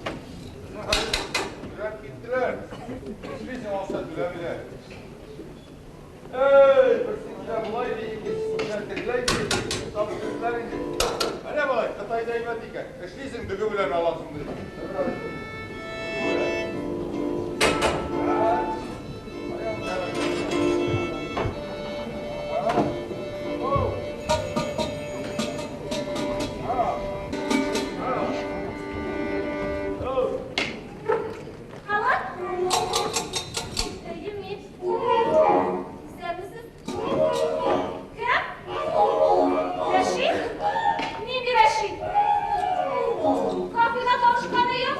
Безнең хәзер өйрәнеп киттеләр. Эшлисең, акча түләмиләр. Әй, берсе килә болай ди, икенчесе килә тегеләй ди. Табып беттеләр инде. Әнә малай, Кытайда әйбәт икән. Эшлисең, дөге белән аласың ди. Алло? Әйе, мин. Исәнмесез? Кем? Рәшит? Нинди Рәшит? Кафеда табышканы юк.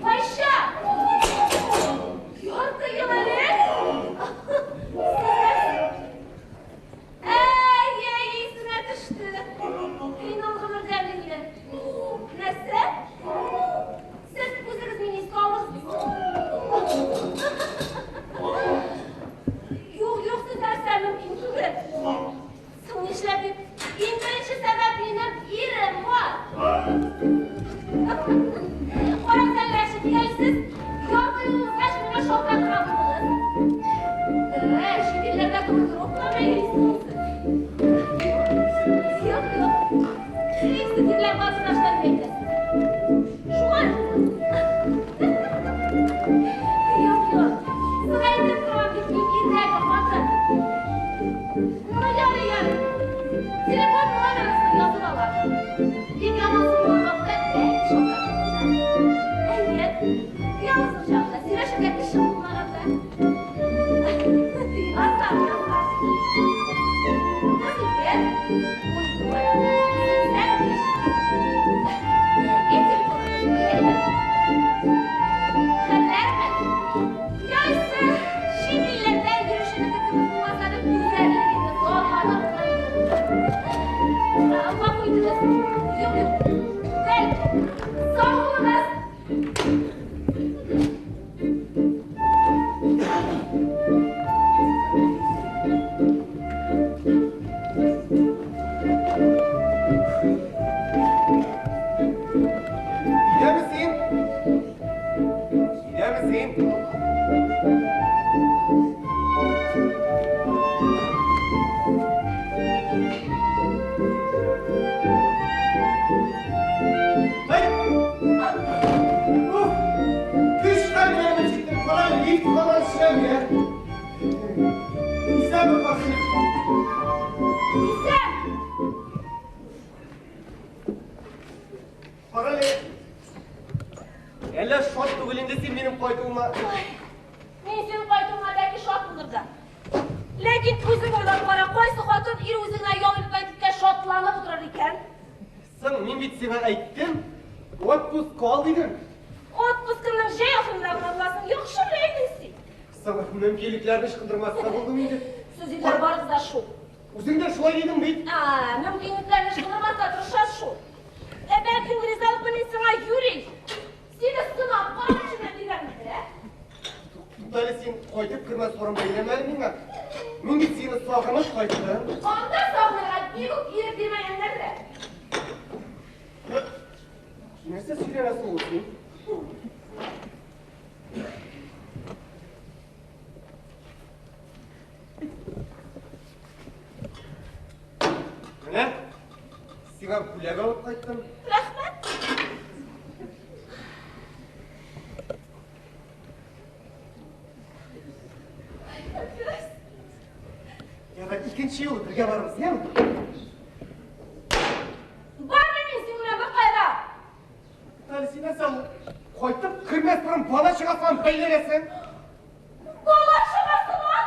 Кайчан? Ярты ел элек? Әй, әй, исемә төште. Мин ул гомердә мине. Нәрсә? Сез үзегез мине искә алдыгыз. Юк, юк, сез нәрсә мөмкин түгел. Соң нишләп дип? Иң беренче сәбәп минем ирем бар. Карагыз әле, Рәшит, нигә сез ярты ел узгач миңа шалтыратырга булдыгыз? Ә, чит илләрдә командировкаларда йөрисез сез. Юк, юк. Сез ирләр барысы да шулай дип әйтәсез. Шулай Юк, юк. Сиңа әйтеп торам бит, мин ирдәге хатын. Ну, ярый, ярый. Телефон номерыгызны язып алам. Бик ямансу булган вакытта бәлки шалтыратырмын. Әйе. Ялгызым чагында, сөйләшергә кешем булмаганда. Язам, язам. 32, 14, 85. И телефоныгыз бирегез. Хәлләрме? Яйсы, чит илләрдә йөрүченеке кебек булмаса да түзәрлек инде, зарланып Гафу итегез. Юк, юк. Бәлки. Сау булыгыз. Өйдәме син? Өйдәме син? Ай! Уф! Көч хәл белән менеп җиттем. Кара, лифт һаман эшләми, ә? Исәнме, карчык? Исән! Карале. Әллә шат түгел инде син минем кайтуыма? Ой, мин синең кайтуыңа бәлки шат булыр да. Ләкин үзең уйлап кара, кайсы хатын ир үзе генә ял итеп кайтып киткәч шатланып утырыр икән? Соң, мин бит сиңа әйттем, отпуск ал дидем. Отпускыңның җәй ахырында гына буласын яхшы белә идең син. Соң, мөмкинлекләрне ычкындырмаска булдым инде. Сез ирләр барыгыз да шул. Үзең дә шулай дидең бит. А, мөмкинлекләрне ычкындырмаска тырышасыз шул. Ә бәлки ул ризалыкны мин сиңа юри, сине сынап карар өчен генә биргәнмендер, ә? Туктале син, кайтып кермәс борын бәйләмә әле миңа. Мин бит сине сагынып кайттым. Анда сагынырга бик үк ирек бирмәгәннәр дә. Нәрсә сөйләнәсең ул син? Менә сиңа бүләк алып кайттым. Рәхмәт. Ярар, икенче юлы бергә барырбыз, яме? Бармыйм мин синең белән беркая. Әле син нәрсә ул? Кайтып кермәс борын бала чыгасың, бәйләнәсең. Бала чыгасыңмы?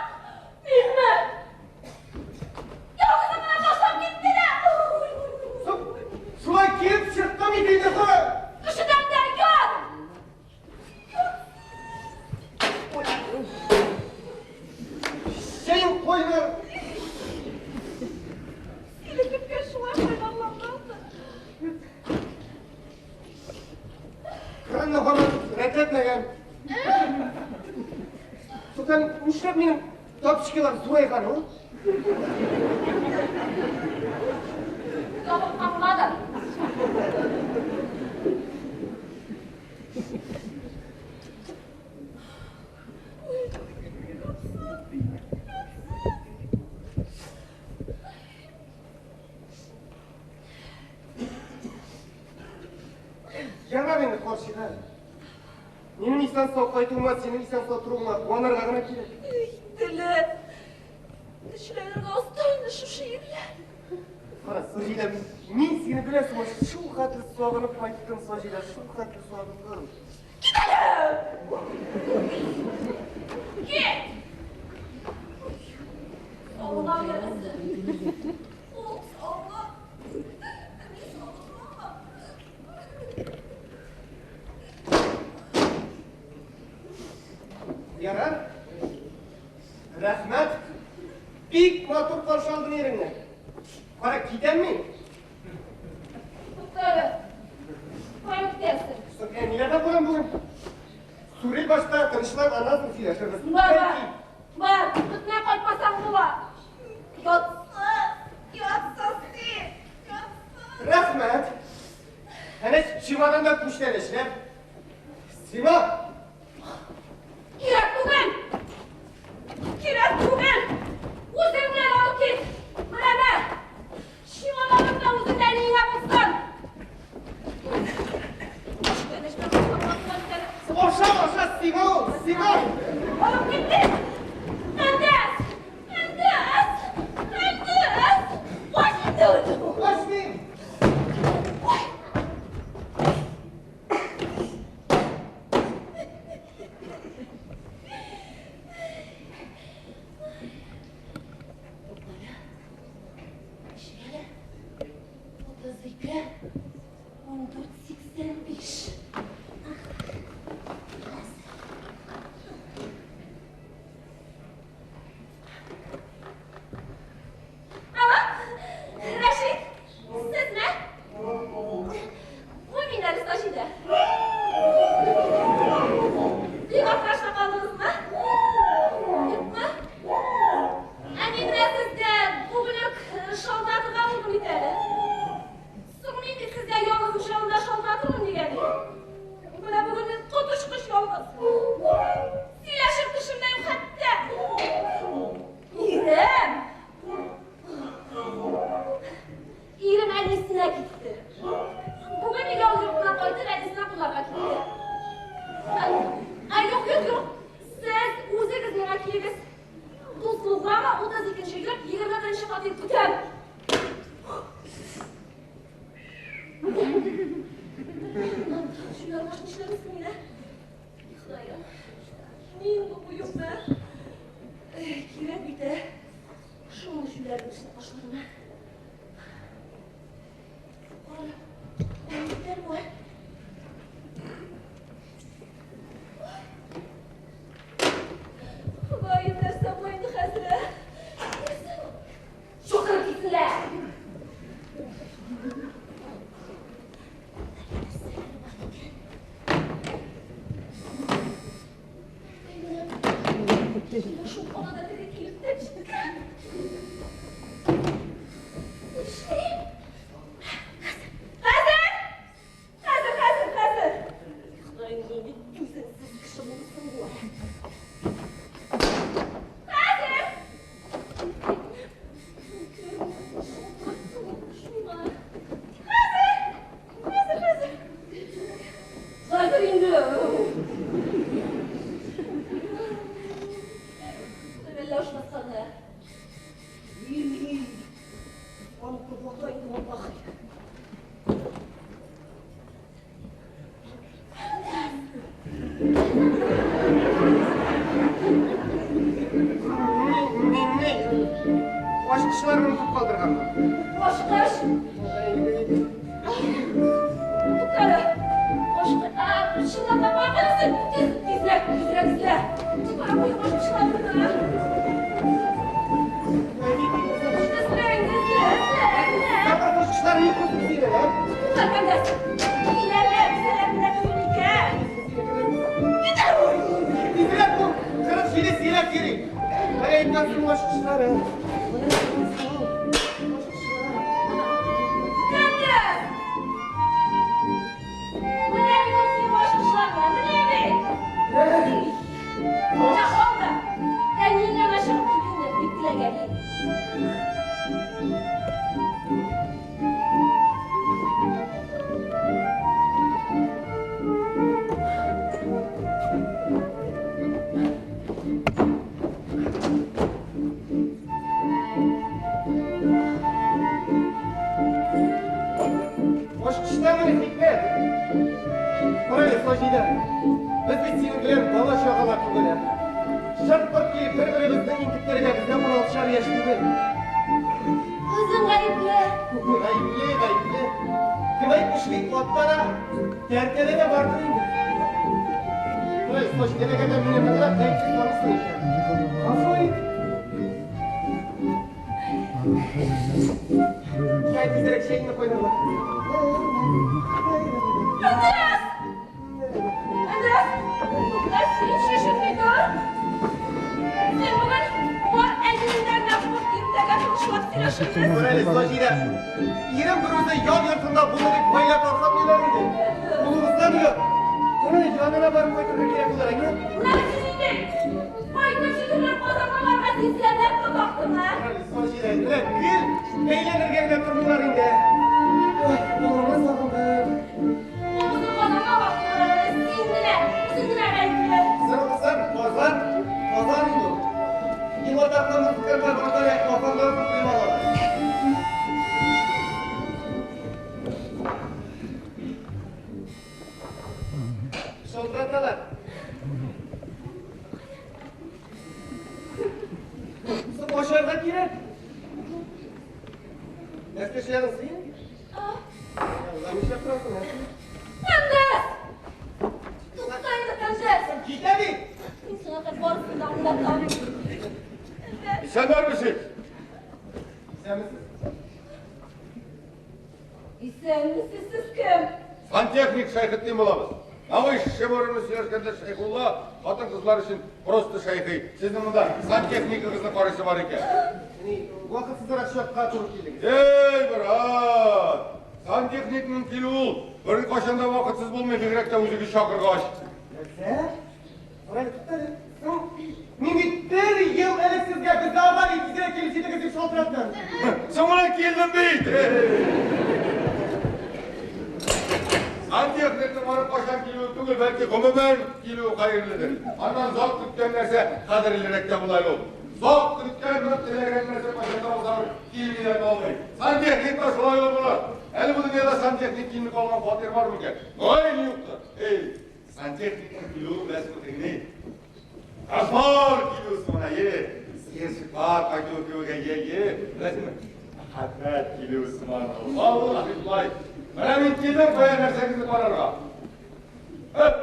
Минме? Ялгызым гына ташлап китте дә. Соң, шулай килеп чыктым бит инде, соң. Кешедән дә ят! Чәең кайнар. Сине көткәч шулай кайнарлангандыр. Кранны һаман рәтләтмәгән. Тукта, нишләп минем тапочкалар зурайган ул? Ябыкканладыр. Ярар инде, карчыга. Минем исән сау кайтуыма, синең исән сау торуыңа куанырга гына кирәк. Эй, теле. Тешләнергә оста инде шушы ирләр. Кара, Саҗидә, мин сине беләсеңме, шул хәтле сагынып кайттым, Саҗидә, шул хәтле сагындым. Кит әле! Кит! Сагынам янәсе. Ул сагына. Ә мин сагынмам. Ярар. Рәхмәт. Бик матур каршы алдың иреңне. Кара, китәм мин. Тукта әле. Кая китәсең? Соң, әниләрдә булам бүген. Сүрел башта, тынычлан, аннан соң сөйләшербез. Бар, бар. Бар, көтмә кайтмасаң була. Ятсын, ятсын син, ятсын. Рәхмәт. Әнә чемоданда күчтәнәчләр. Сиңа. Кирәк түгел! Кирәк түгел! Үзең белән алып кит! Менә мә! Чемоданың да үзеңдә әниеңә булсын! Аша, аша, сиңа ул, сиңа! Алып китте! Әндәс! Әндәс! Әндәс! Кач инде үзең! Качмыйм! Ничек әле? 32, 14, 85. Алло, Рәшит, сезме? Бу мин әле Саҗидә. Бик аптырашта калдыгызмы? Юкмы? Ә мин менә сезгә бүген үк шалтыратырга булдым бит әле. Соң мин бит сезгә ялгыз учагында шалтыратырмын дигән идем. Менә бүген мин коточкыч ялгыз. Сөйләшер кешем дә юк хәтта. Ирем! Ирем әнисенә китте. Бүген ял йортына кайтып, әнисенә кунарга китте. Ә юк, юк, юк. Сез үзегез миңа килегез. Дуслык урамы, 32 йорт, 21 фатир көтәм. Шулар нишләмисең мине? Ходаем. Мин бу юкны. Кирәк бит, ә. Шул җүләрне эшләп башладым, ә. Кара, китәр бу, ә. Ходаем, нәрсә бу инде хәзер, ә? Нәрсә бу? Чакырып китсеннәр! Шул арада теге килеп тә җиткән. Нишлим? Хәзер! Хәзер, хәзер, хәзер! Ходаем, нинди түземсез кеше булсын бу. Хәзер! Хәзер! Хәзер, хәзер! Хәзер инде! Әллә ошмасаны. Аны күреп инде, валлахи. Мин ни? Ачкычларны онытып калдырганмын. Ачкыч! Туктале. Ачкыч. Чынлап та кая? Тиз, тизрәк, тизрәк эзлә. Кая куйдым ачкычларны? Эзлә инде, эзлә, эзлә, эзлә. Тагын ачкычларны юк булып синең, ә? Тукта, Кәндәс. Киләләр, киләләр, менә түгел икән. Китә ой. Тизрәк бул! 47 сирәк йөри. Кая икән соң ачкычлары? Кая икән соң ачкычлар? Кәндәс! Менә бит ул синең ачкычларың, менә бит. Менә ал да. Әниең янына чыгып кит инде, дип теләгән. Карале, Саҗидә, без бит синең белән бала-чагалар түгел, ә. Чырт-пырт килеп бер-беребезне интектерергә безгә уналтышар яшь түгел. Үзең гаепле. Гаепле, гаепле. Кем әйтмешли, атта да, тәртәдә дә бардыр инде. Карале, Саҗидә, әгәр дә мине ныграк гаепсез таныйсың икән, гафу ит. Чәй тизрәк чәйне кайнарла. Әнәс! Әнәс! Тукта, син шешенми тор. Син бүген бар әниеңнән дә курк, иртәгә тынычлап сөйләшербез. Карале, Саҗидә, ирем берүзе ял йортында булыр дип гаилә таркатмыйлар инде. Кулыгыздан оят. Карале, янына барып кайтырга кирәк булыр, әйе? Менә син инде кайтып җитүләр Казанга барырга тизләнеп тотактың, ә? Карале, Саҗидә, менә гел бәйләнергә генә тордылар инде. Ой, улымны сагындым. Ул Казанга барып син генә, үзең генә гаепле. Сыргысың, Казан, Казан инде ул. Иң атаклы музыкантлар барлары Казаннан күп алалар. Шалтыраталар. Соң ашарга кирәк. Нәрсә эшләдең син? Алла, нишләп торасың, ә? Әнәс! Тукта инде, Әнәс! Китә бит! Мин сиңа хәзер барысын да аңлатам. Әнәс! Исәннәрмесез? Исәнмесез? Исәнмесез, сез кем? Сантехник Шәйхетдин булабыз. Навый шибырны сөйләшкәндә Шәйхулла хатын-кызлар өчен просто шәйхи. Сезнең монда сантехникагызны карыйсы бар икән. Ни, вакытсызрак чакка туры килдегез. Эй, брат! Сантехникның килүе ул беркайчан да вакытсыз булмый, бигрәк тә үзегез чакыргач. Нәрсә? Карале, туктале. Соң, мин бит бер ел элек сезгә бездә авария тизрәк килеп җитегез дип шалтыраттым. Соң менә килдем бит. Сантехникның барып кайчан килүе түгел, бәлки гомумән килүе хәерледер. Аннан зат көткән нәрсә кадерлерәк тә була ул. Зат көткән, нык теләгән нәрсә кайчан да булса бер килми дә калмый. Сантехник та шулай ул була. Әле бу дөньяда сантехник килми калган фатир бар микән? Мөгаен юктыр. Эй, сантехникның килүе беләсезме тегене? Кошмар килүе сыман, әйе. Сыерчыклар кайтуы кебек, әйе, әйе. Беләсезме? Мәхәббәт килүе сыман. Валлаһи шулай. Менә мин килдем кая нәрсәгезне карарга. Өп!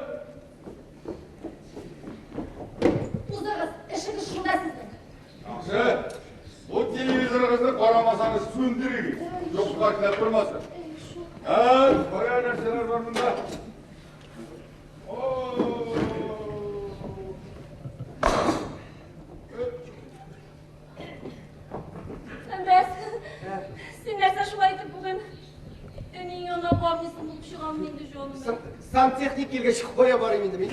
Узыгыз, эшегез шунда сезнең. Яхшы. Бу телевизорыгызны карамасагыз сүндерегез. Юклар килеп тормасын. Ә, кая нәрсәләр бар монда? О! Өп! Әнәс, син нәрсә шулай итеп бүген әниең янына бармыйсың булып чыгам инде, җаным. Соң, сантехник килгәч, кая барыйм инде мин?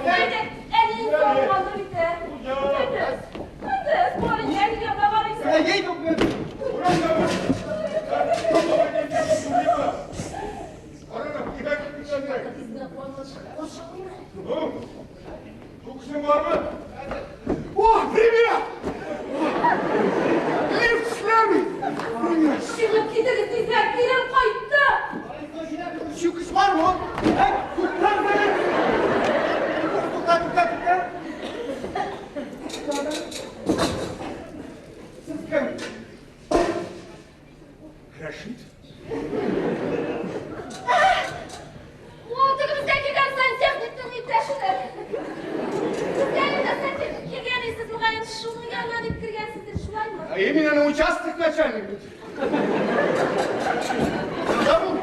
Әйдә, әниең сагынгандыр бит, ә? Әнәс, Әнәс, бар инде, әниең янына барыйсың. Әйе, юк, мин. Тиз генә куанып Күкшең бармы? О, привет! Лифт эшләми! Привет! Чыгып китегез тизрәк, ирем кайтты. Чүкеч бармы? Әй, тукта, тукта, тукта, тукта. Сез кем? Рәшит. Ул теге безгә килгән сантехникның иптәшедер. Сезгә инде сантехник килгән, сез мөгаен шуның янына дип кергәнсездер, шулаймы? А именно на участок начальник. Зовут?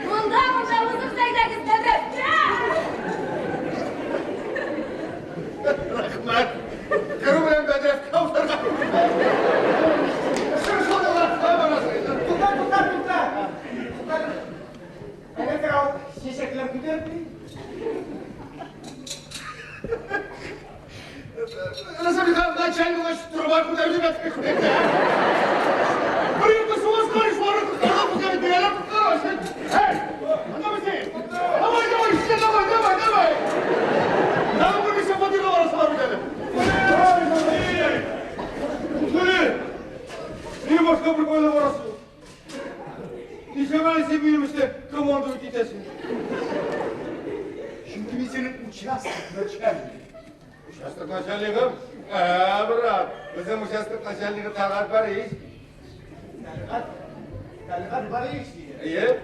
Монда, монда узыгыз әйдәгез, бәдрәфкә. Рәхмәт. Керү белән бәдрәфкә утырган. Тукта, тукта, тукта. Тукта. Әнә ал чәчәкләр күтәреп кил. Начальник труба күтәреп җибәрде. Бер йортта сугыш карыш бар, күтәреп бирәләр, Эй, анда син? Давай, давай, все, давай, давай, давай. Тагын берничә фатирга барасылар бит әле. Ни башка бер кайда барасың? Ничә син минем килмешли командовать итәсең? Чөнки мин синең участок начальнигы. Участок начальнигы? Ә, брат, безнең участок начальнигы Тәлгать Бариевич. Тәлгать, Тәлгать Бариевич дигән. Әйе.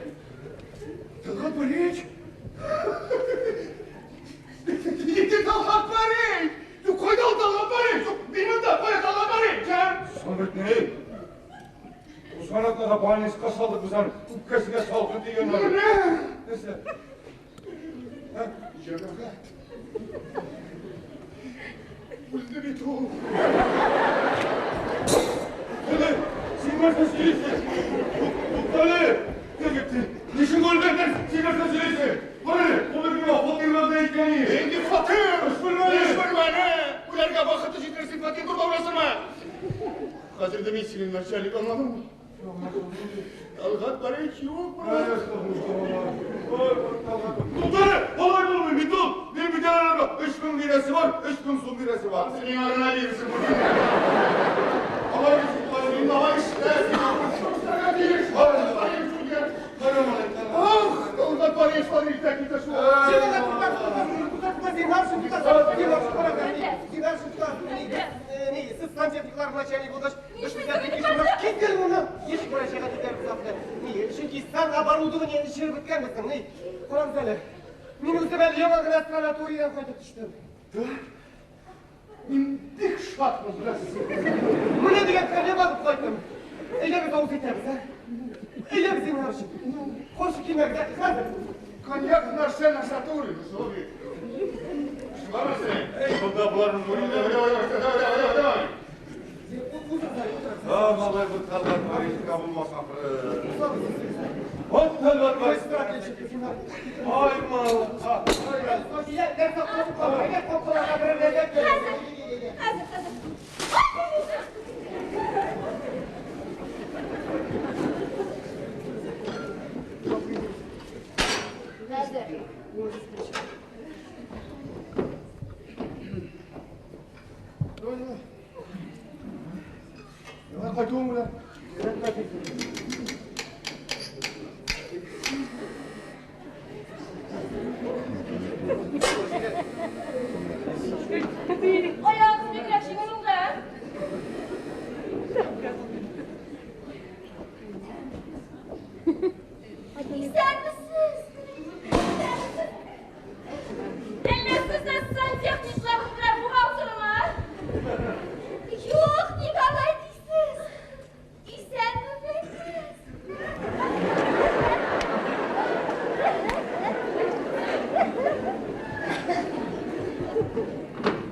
Тәлгать Бариевич? Нинди Тәлгать Бариевич? Кайда ул Тәлгать Бариевич? Мин монда, кая Тәлгать Бариевич, а? Соң бит ни? Узган атнада больницага салдык без аны. Үпкәсенә салкын тигән аны. Нәрсә? Җәмәгать. Үлде бит ул. Туктале, син нәрсә сөйлисең? Туктале! Ничек үлгәндер, син нәрсә сөйлисең? Кара, ул бит миңа фатирда икән. Инде фатир! Өч бүлмәле! Өч бүлмәле! Үләргә вакыты җитәр, син фатир турында уйласыңмы? Хәзер дә мин синең начальник, аңладыңмы? Тәлгать Бариевич юк, брат. Туктале, алай булмый бит ул. Мин бит әле 3000 бирәсе бар, 3000 сум бирәсе бар. Синең арына бирсен бу. Алай бит, Син давай эшлә, син акча тиеш. Бариевич үлгән. Ах, Тәлгать Бариевич, Бариевич, китә шул. Сез сантехниклар начальник булгач, эш китер моны. Ничек мөрәҗәгать итәрбез ахыры? Ни, чөнки саноборудование череп беткән безнең. Ни, карагыз әле. Мин үзем әле яңа гына санаторийдан кайтып төштем. Да? Мин бик шатмын, беләсезме? Менә дигән коньяк алып кайттым. Әйдәгез авыз итәбез, ә? Әйдәгез зинһар өчен. Каршы килмәгез, ә? Хәзер. Коньяк нәрсә на санаторий, Соловей. Барасы. Эй, монда боларның Давай, давай, давай, давай, давай. А, малай, бу Тәлгать Бариевичка булмас ахыры. Вот Тәлгать Бариевич. Ай, малай. Хәзер, хәзер, хәзер. Хәзер. Давай, давай. Давай, кайтуың белән. Аягыгыз бигрәк җиңел булган. Исәнмесез? Исәнмесез? Әллә сез дә сантехниклар белән бухгалтермы? Юк, ник алай дисез? Исәнмесез?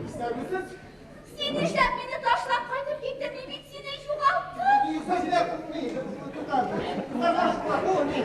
Исәнмесез? Син нишләп мине ташлап кайтып киттең? Мин бит сине югалттым. Саҗидә, ни, туктагыз. Бу, ни?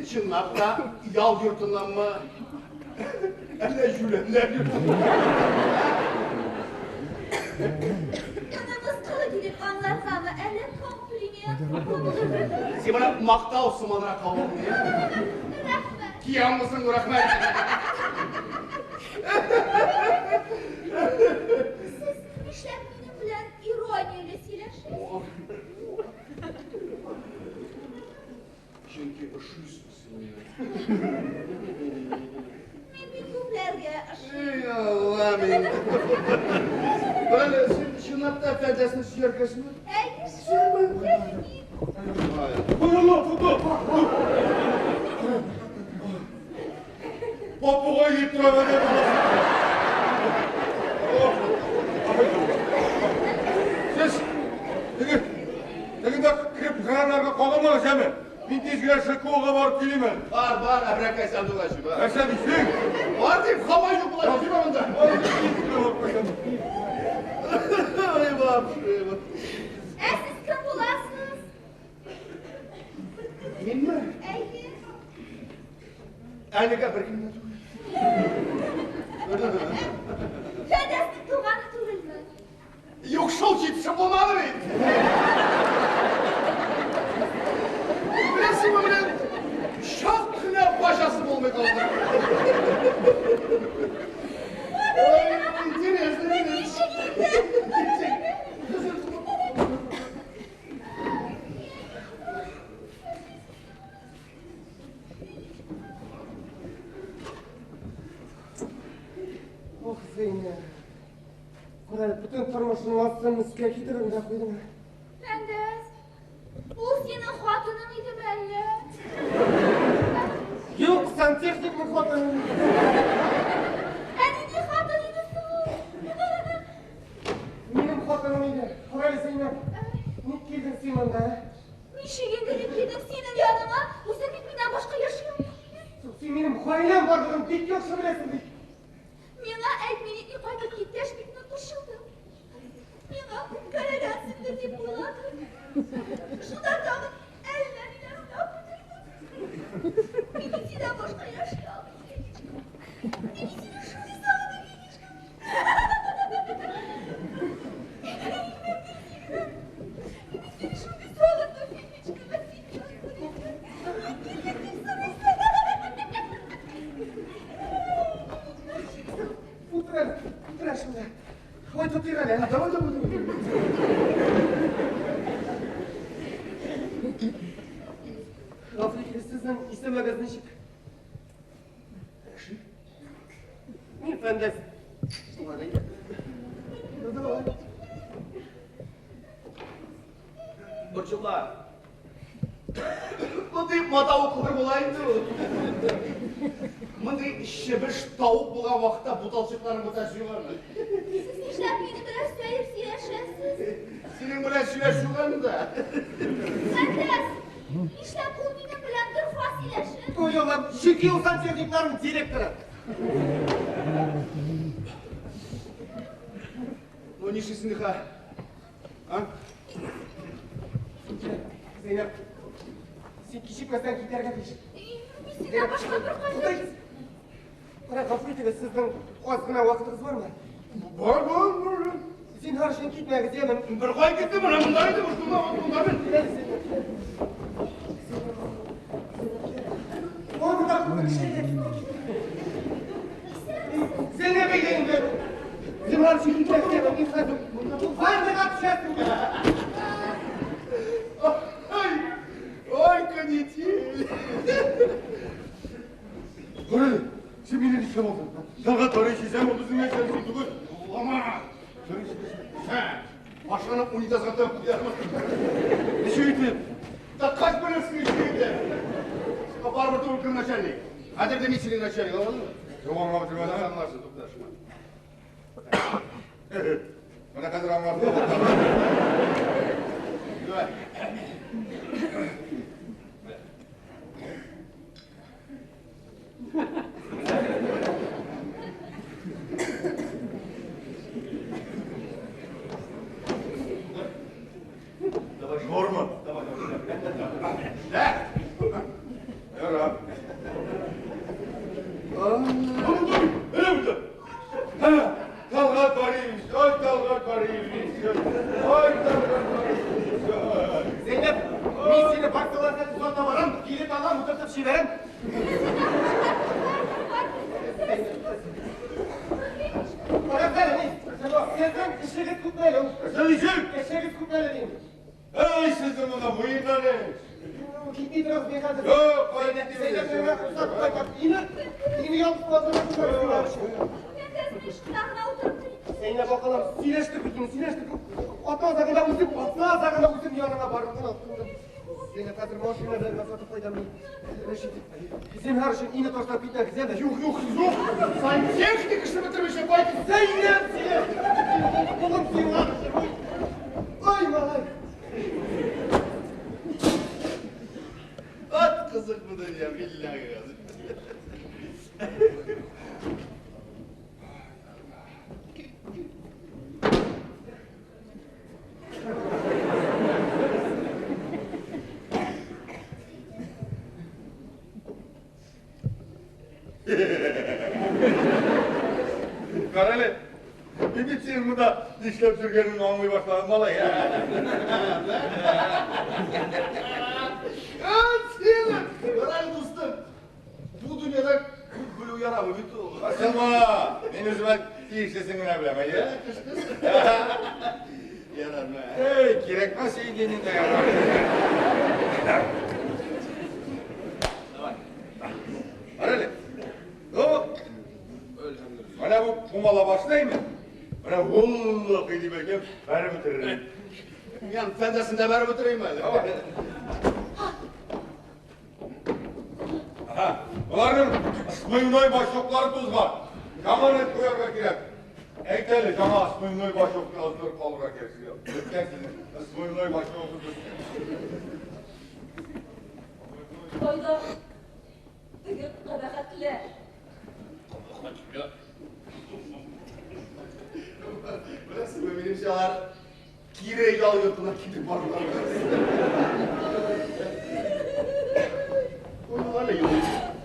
Чынлап та ял йортыннанмы? Әллә җүләрләр йортыннанмы? Моны мыскыл итеп аңлатсамы, әллә комплимент? Син моны мактау сыманрак кабул ит. Рәхмәт. Кияммысың, рәхмәт. Сез нишләп минем белән иронияле сөйләшәсез? Чөнки ошыйсың син миңа. Мин бик күпләргә ошыйм. Эй, Алла мин. Әле син чынлап та Фәрдәсне сөяркәсеңме? Әйе, шул. Әйе. Ой, Алла, тоту! Попугай дип тора бәдә баласы. Сез теге тегендә кереп краннарга кагылмагыз, әме. Мин тиз генә ШКОга барып килим әле. Бар, бар, әбрәкәй сандугачы, бар. Нәрсә дисең? Бар дип, һава юк була, җибә монда. Ай, тиз генә барып кайтам. Ой, вообще. Ә сез кем буласыз? Минме? Әйе. Әлегә беркем дә түгел. Фәдәснең туганы түгелме? Юк, шул җитешеп булмады бит. Беләсеңме, менә чак кына бачасы булмый калды. Ой, интересно. Ничек инде? Ох, Зәйнәб. Кара, бөтен тормышның астын өскә китереп дә куйдың. Фәндәс, ул синең хатының идеме әллә? Юк, сантехникның хатыны. Ә нинди хатын иде соң ул? Минем хатыным иде. Кара әле, Зәйнәб. Ник килдең син монда? ә? Ничек инде дип килдем синең яныңа? Үзең бит миннән башка яши алмыйсың. Син минем гаиләм барлыгын бик яхшы беләсең бит. Миңа әйтми нитми кайтып киткәч, бик нык борчылдым. Миңа үпкәләгәнсеңдер дип уйладым. Шунда тагын әллә ниләр уйлап бетердем. Мин бит синнән башка яши алмыйм, Фенечка. Мин бит сине шундый сагындым, Фенечка. Мин бит сине шундый сагындым, Фенечка. Ә син миңа ник килдең дип сорыйсың. Утыр әле, утыр әле шунда. Ой, тотыйк әле. ә? Давай, давай, давай. Гафу итегез, сезнең исемегез ничек? Мин Фәндәс. Ну, давай. Борчылма. Мондый матавыклар була инде ул. Мондый чебеш тавык булган вакытта буталчыкларны бутап җыялармы? Сез нишләп минем белән сөеп сөйләшәсез? Синең белән сөйләшүгән да. Фәндәс, нишләп ул минем белән дорфа сөйләшә? Ой, Аллам, чөнки ул сантехникларның директоры. Ну, нишлисең ха? А? Зәйнәб, син кичекмәсәң китәргә тиеш. Мин синнән башка беркая Туктагыз. Кара, гафу итегез, сезнең аз гына вакытыгыз бармы? Бар, бар, бар. Зинһар өчен китмәгез, яме. Бер кай китте, менә монда иде, шунда, монда мин. Ой, монда күпме кеше килә. Зәйнәб әйдә инде. Зинһар өчен китмәгез, яме. Мин хәзер ваннага төшәсең. Ой, ой, канитель. Кара әле, син мине нишләп алдың? Ялган тарихи син, ул безнең нәрсәбез түгел. Лама. Башыңны унитазга тыгып куярмын. Ничек итеп? Да как белерсең ничек итеп? Барыбер түгел кем начальник. Хәзер дә мин синең начальник, аңладыңмы? Юк, аңлап бетермәдем. Аңларсың, тукта, шуңа. Менә хәзер аңладым. Давай. Давай, Норма. Давай, давай, давай. Да. Ярар. тора. Талгат Бариевич, ой, Талгат Бариевич, ой, Талгат Бариевич. Зәйнәп, мин сине вокзалга озата барам, килеп алам, утыртып җибәрәм. Карагыз әле, сезнең эшегез күпме әле? Нәрсә дисең? Эшегез күпме әле дим. Эй, сезнең монда муеннан эш. Китми торыгыз, мин хәзер. Юк, кая Зәйнәп, китмибез? миңа озатып кайтам. Ине ялгыз калдырып куймагыз. Зәйнәп акылым, сөйләштек бит инде, сөйләштек. Атна азагында үзем, атна азагында үзем яныңа барып кына тотындым. Зәйнәп, хәзер машина белән озатып кайтам мин. Рәшит, зинһар өчен ине ташлап китмәгез, яме? Юк, юк, юк. Сантехник эшне бетермичә кайт. Зәйнәп, сине! Кулым сиңа. Ой, малай. Ат кызык бу дөнья, билләһи. Карале, мин бит синең монда нишләп йөргәнеңне аңлый башладым, малай. Ат сине! Карале, дустым. Бу дөньяда күп белү ярамый бит ул. Асылма, мин үземә тиешлесен генә беләм, әйе? Ярармы? Эй, кирәкмәс инде инде ярар. Давай. Карале. Ну, менә бу пумала башлаймы? Менә валлаһи дип әйтәм, бәреп бетерер. Мин фәндәсендә бәреп бетерәйм әле. Давай. Ага, боларның смывной бачоклары тузган. Яңа рәт куярга кирәк. Әйт әле, яңа смывной бачок яздырып алырга кирәк сезгә. Беткән сезнең смывной бачогыгыз беткән. Кайда теге кабахәтләр? Беләсеңме, минемчә алар кире ял йортына китеп бардылар. Ой, әле юк.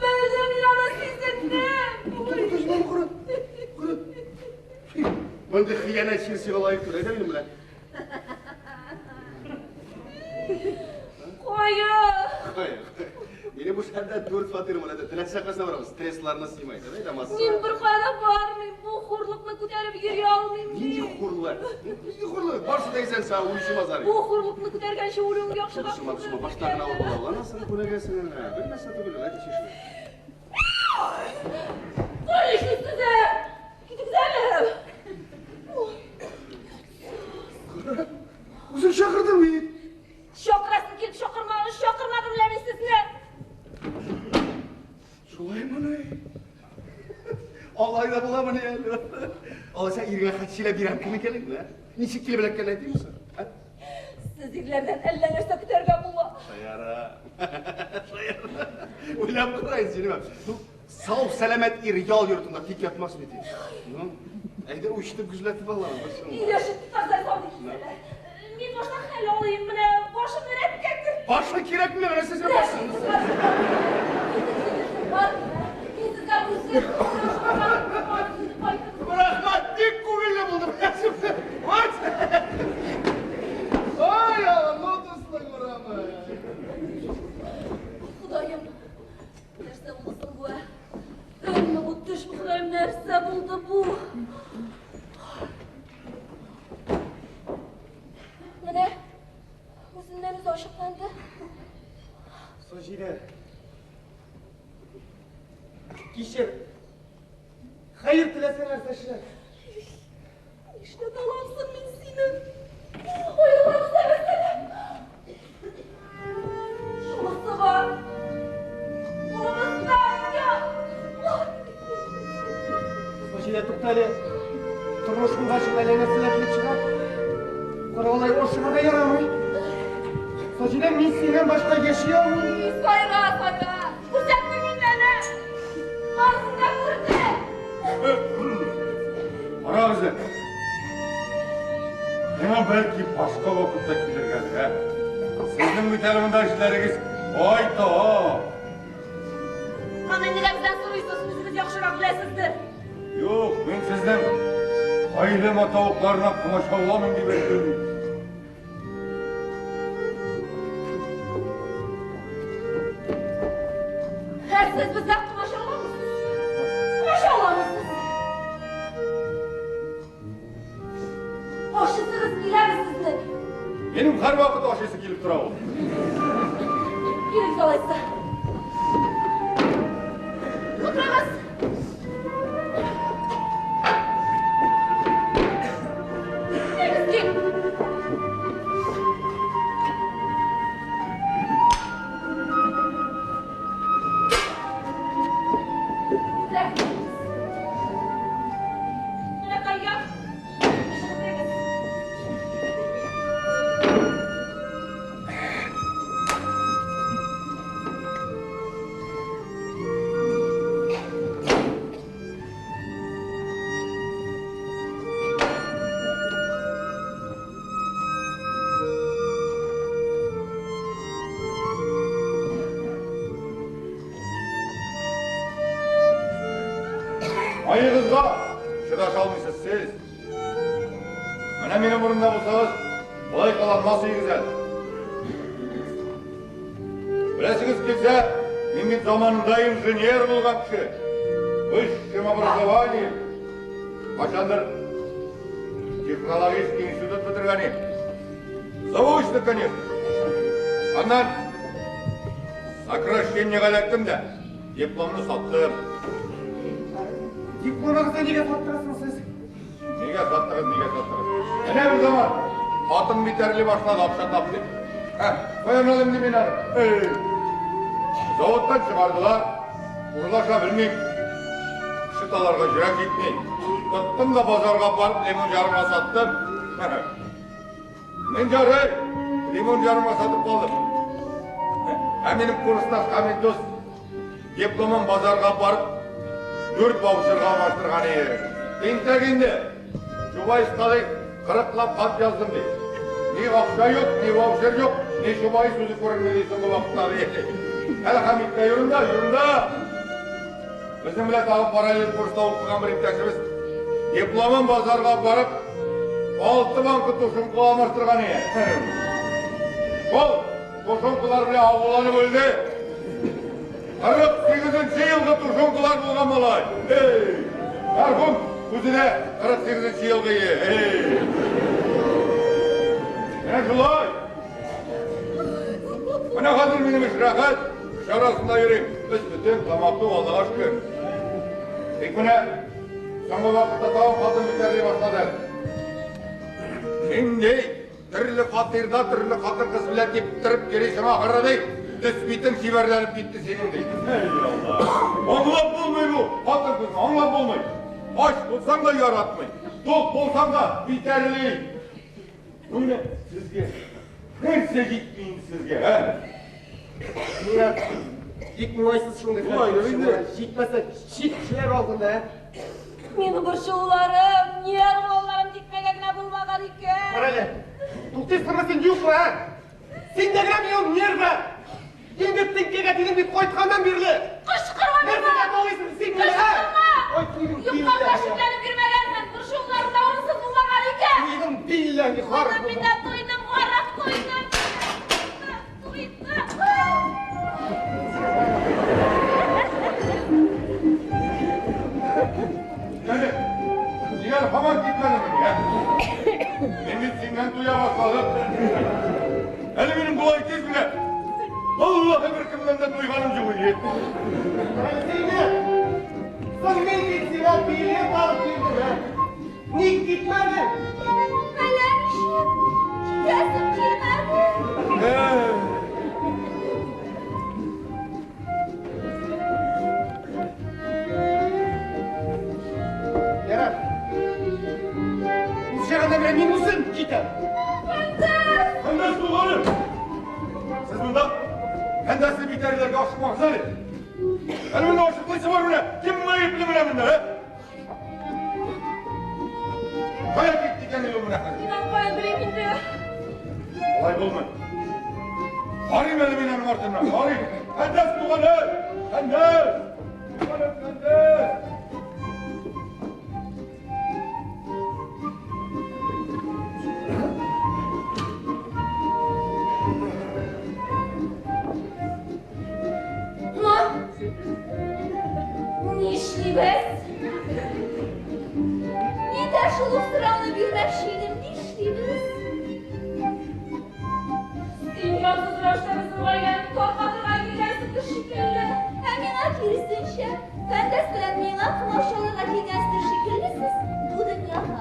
Белдем мин аны сизендем. Күзләрен кара. Кара. Мондый хыянәтче сиңа лаек түгел, әйдә минем белән. Кая? Кая? Минем бу шәһәрдә 4 фатирым бар, әйдә, теләсә кайсына барабыз, стрессларны сыймай, әйдә, масса. Мин бер кая да бармыйм, бу хурлыкны күтәреп йөри алмыйм Нинди мин. хурлык? Нинди хурлык? Барсы да исән сау, үлүче мазар. Бу хурлыкны күтәргәнче үлүең яхшырак Шума, шума, булыр. башта гына авыр була. Аннан күнегәсең әнә. Бер нәрсә түгел, әйдә чишмә. Кая эшлисез ә? Китегез әле. Үзең чакырдың бит. Чакырасың килеп чакырмадым, чакырмадым лә мин сезне. Шулаймыни? Алай да буламыни әле? Алайса иргә хат сөйләп бирәм кем икәнеңне, ә? Ничек килеп эләккәнен әйтимме соң? Ә? Сез ирләрдән әллә нәрсә көтәргә була. Шаяра. Шаяра. Уйлап карайын сине. Ну, сау сәламәт ир ял йортында тик ятмас бит. Ну, әйдә үчтеп гөжләтеп алабыз бер шуны. Өйләшеп тотардай салды китсәләр. Мин башта хәл алыйм, менә башымны рәткә кертте. Башы кирәкме? Менә сезгә башын. Мин сезгә үзем Рәхмәт, бик күңелле булды. Вот. Ай, Алла, дуслык урамы. Ходаем, нәрсә булды соң бу, ә? Өнме бу, төшме, Ходаем, нәрсә булды бу? Менә үзеннән үзе ачыкланды. Саҗидә. Кичер. Хәер теләсә нәрсә эшлә. Нишләтә алам соң мин сине? Аерылам сәбәсәләм. Шунысы бар. Кулыбызда я. Саҗидә, тукта әле. Тормыш булгач, әллә нәрсәләр килеп чыга. Кара, алай ашыгырга ярамый. Саҗидә, мин синнән башка яши алмыйм. Сайра, сайра. Күрсәтмим мин әле. Барысын да күрде. Карагыз әле. Миңа бәлки башка вакытта килергәдер, ә? Сезнең бит әле монда эшләрегез байтак. Аны нигә бездән сорыйсыз, үзегез яхшырак беләсездер. Юк, мин сезнең гаилә матавыкларына комачауламыйм дип әйтүем. Ә сез безгә комачауламыйсыз. Комачауламыйсыз. Ашысыгыз киләме сезнең? Минем һәрвакыт ашыйсы килеп тора ул. Килегез алайса. Утырыгыз. Килегез, кил. Менә коньяк. Эчеп Айыгызга чыдаша алмыйсыз сез. Менә минем урында булсагыз, болай кыланмас идегез әле. Беләсегез килсә, мин бит заманында инженер булган кеше. Высшим образованием. Кайчандыр технологический институт бетергән идем. Заочно, конечно. Аннан сокращениега эләктем дә, дипломны саттым. Дипломыгызны нигә саттырасың сез? Нигә саттыгыз, нигә саттыгыз? Менә бер заман хатын битәрли башлады, акча тап дип. Ә, каян алыйм ди мин аны? Эй! Заводтан чыгардылар, урлаша белмим. Кеше таларга йөрәк җитми. Тоттым да базарга барып лимон ярма саттым. Мин ярый, лимон ярма сатып калдым. Ә минем курсташ Хамит дус дипломын базарга барып дүрт ваучерга алмаштырган иде. Тинтәк инде. Чубайска ди, кырыклап хат яздым ди. Ни акча юк, ни ваучер юк, ни Чубайс үзе күренми ди соңгы вакытта ди. Әле Хамит тә юрында, юрында. Безнең белән тагы параллель курста укыган бер иптәшебез дипломын базарга барып алты банка тушенка алмаштырган иде. Ул тушенкалар белән агуланып үлде. 48 елгы тушенкалар булган малай. Эй! Мәрхүм үзе дә 48 елгы иде. Эй! Менә шулай. Менә хәзер минем эш рәхәт. Кеше арасында йөрим. Без бөтен тамак тук, Аллага шөкер. Тик менә соңгы вакытта тагын хатын битәрли башлады. Нинди төрле фатирда төрле хатын-кыз белән типтереп йөрисең ахыры ди. Төс битең чибәрләнеп китте синең ди. Эй Алла. Аңлап булмый бу хатын-кызны, аңлап булмый. Ач булсаң да яратмый. Тук булсаң да битәрли. Ну менә сезгә нәрсә җитми инде сезгә, ә? Миңа бик уңайсыз шундый хәл. Шулай инде. Җитмәсә, чит кешеләр алдында, ә? Минем борчылуларым, нервыларым тикмәгә генә булмаган икән. Кара әле. Туктыйсыңмы син, юкмы, ә? Син дә генә минем нервы. Инде теңкәгә тидем дип кайтканнан бирле. Кычкырма миңа! Нәрсәгә талыйсың син мине, ә? Кычкырма! Ой, туйдым, Юкка гына билләһи. шикләнеп йөрмәгәнмен, борчылуларым да урынсыз булмаган икән. Туйдым, билләһи, хар. Туйдым мин дә, туйдым, гарык туйдым. Туйдым. Әле, син һаман китмәдеңмени, ә? Мин бит синнән туя башладым. Әле минем болай тиз генә Валлаһи беркемнән дә туйганым юк иде. Сине! Соң мин бит сиңа билет алып бирдем, ә? Ник китмәдең? Әллә ничек, китәсем килмәде. Эй! Ярар. Ул чагында менә мин үзем китәм. Фәндәс! Фәндәс туганым! Сез монда Фәндәсне битәрләргә ашыкмагыз әле. Әле монда ашыкмыйсы бар менә. Кем гаепле менә монда, ә? Кая китте икән ул менә хәзер? Мин аны каян белим инде? Алай булмый. Карыйм әле мин аның артыннан, карыйм. Фәндәс туганым! Фәндәс! Салам Фәндәс! Ну, нишлибез? Мин дә шул ук сорауны бирмәкче идем. Нишлибез? Син ялгыз рәвештә безнең гаиләне таркатырга килгәнсеңдер шикелле. Ә миңа киресенчә, Фәндәс белән миңа комачауларга килгәнсездер шикелле сез бу дөньяга.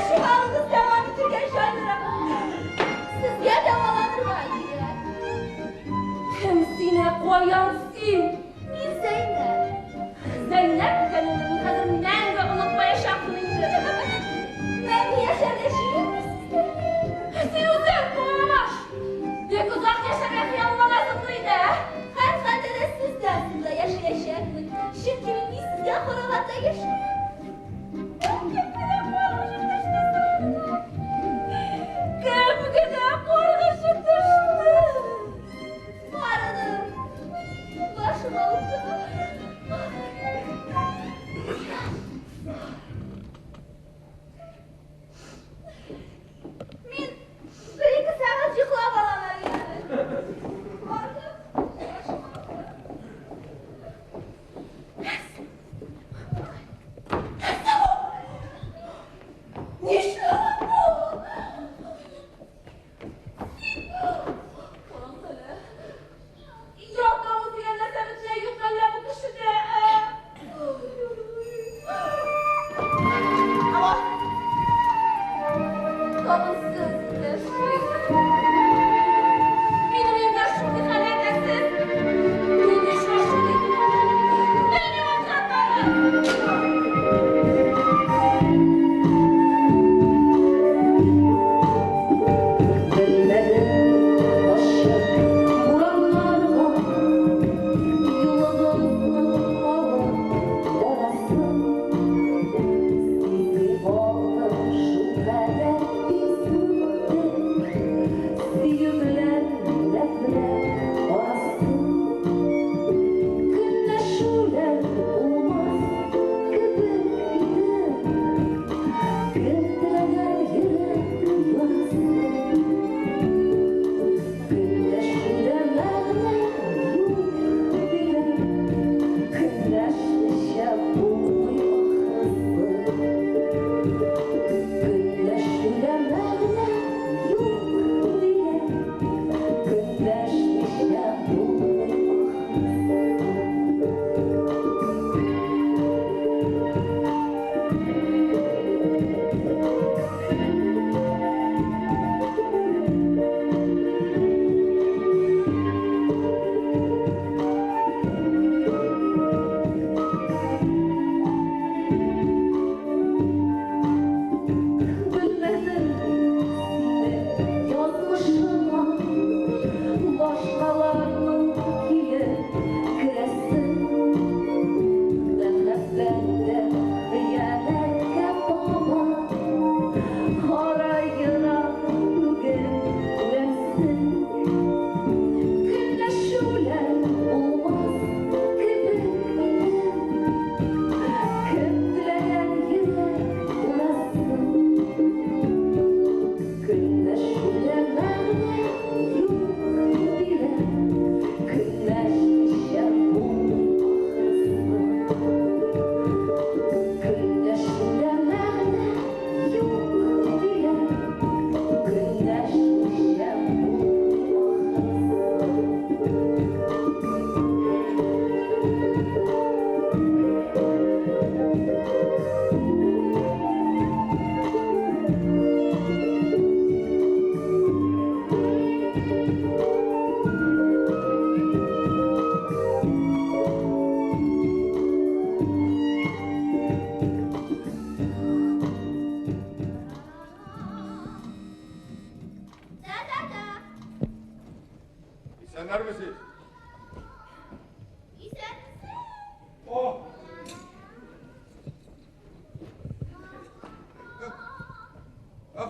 Су дәвам итергә җайлырак. Сезгә дәваланырга кирәк. Кем син, ә, каян син? Мин Зәйнәб. Зәйнәб дигәнеңне мин хәзер мәңге онытмаячакмын инде. Мәңге яшәргә җыенмыйсыздыр? Син үзең, туганаш!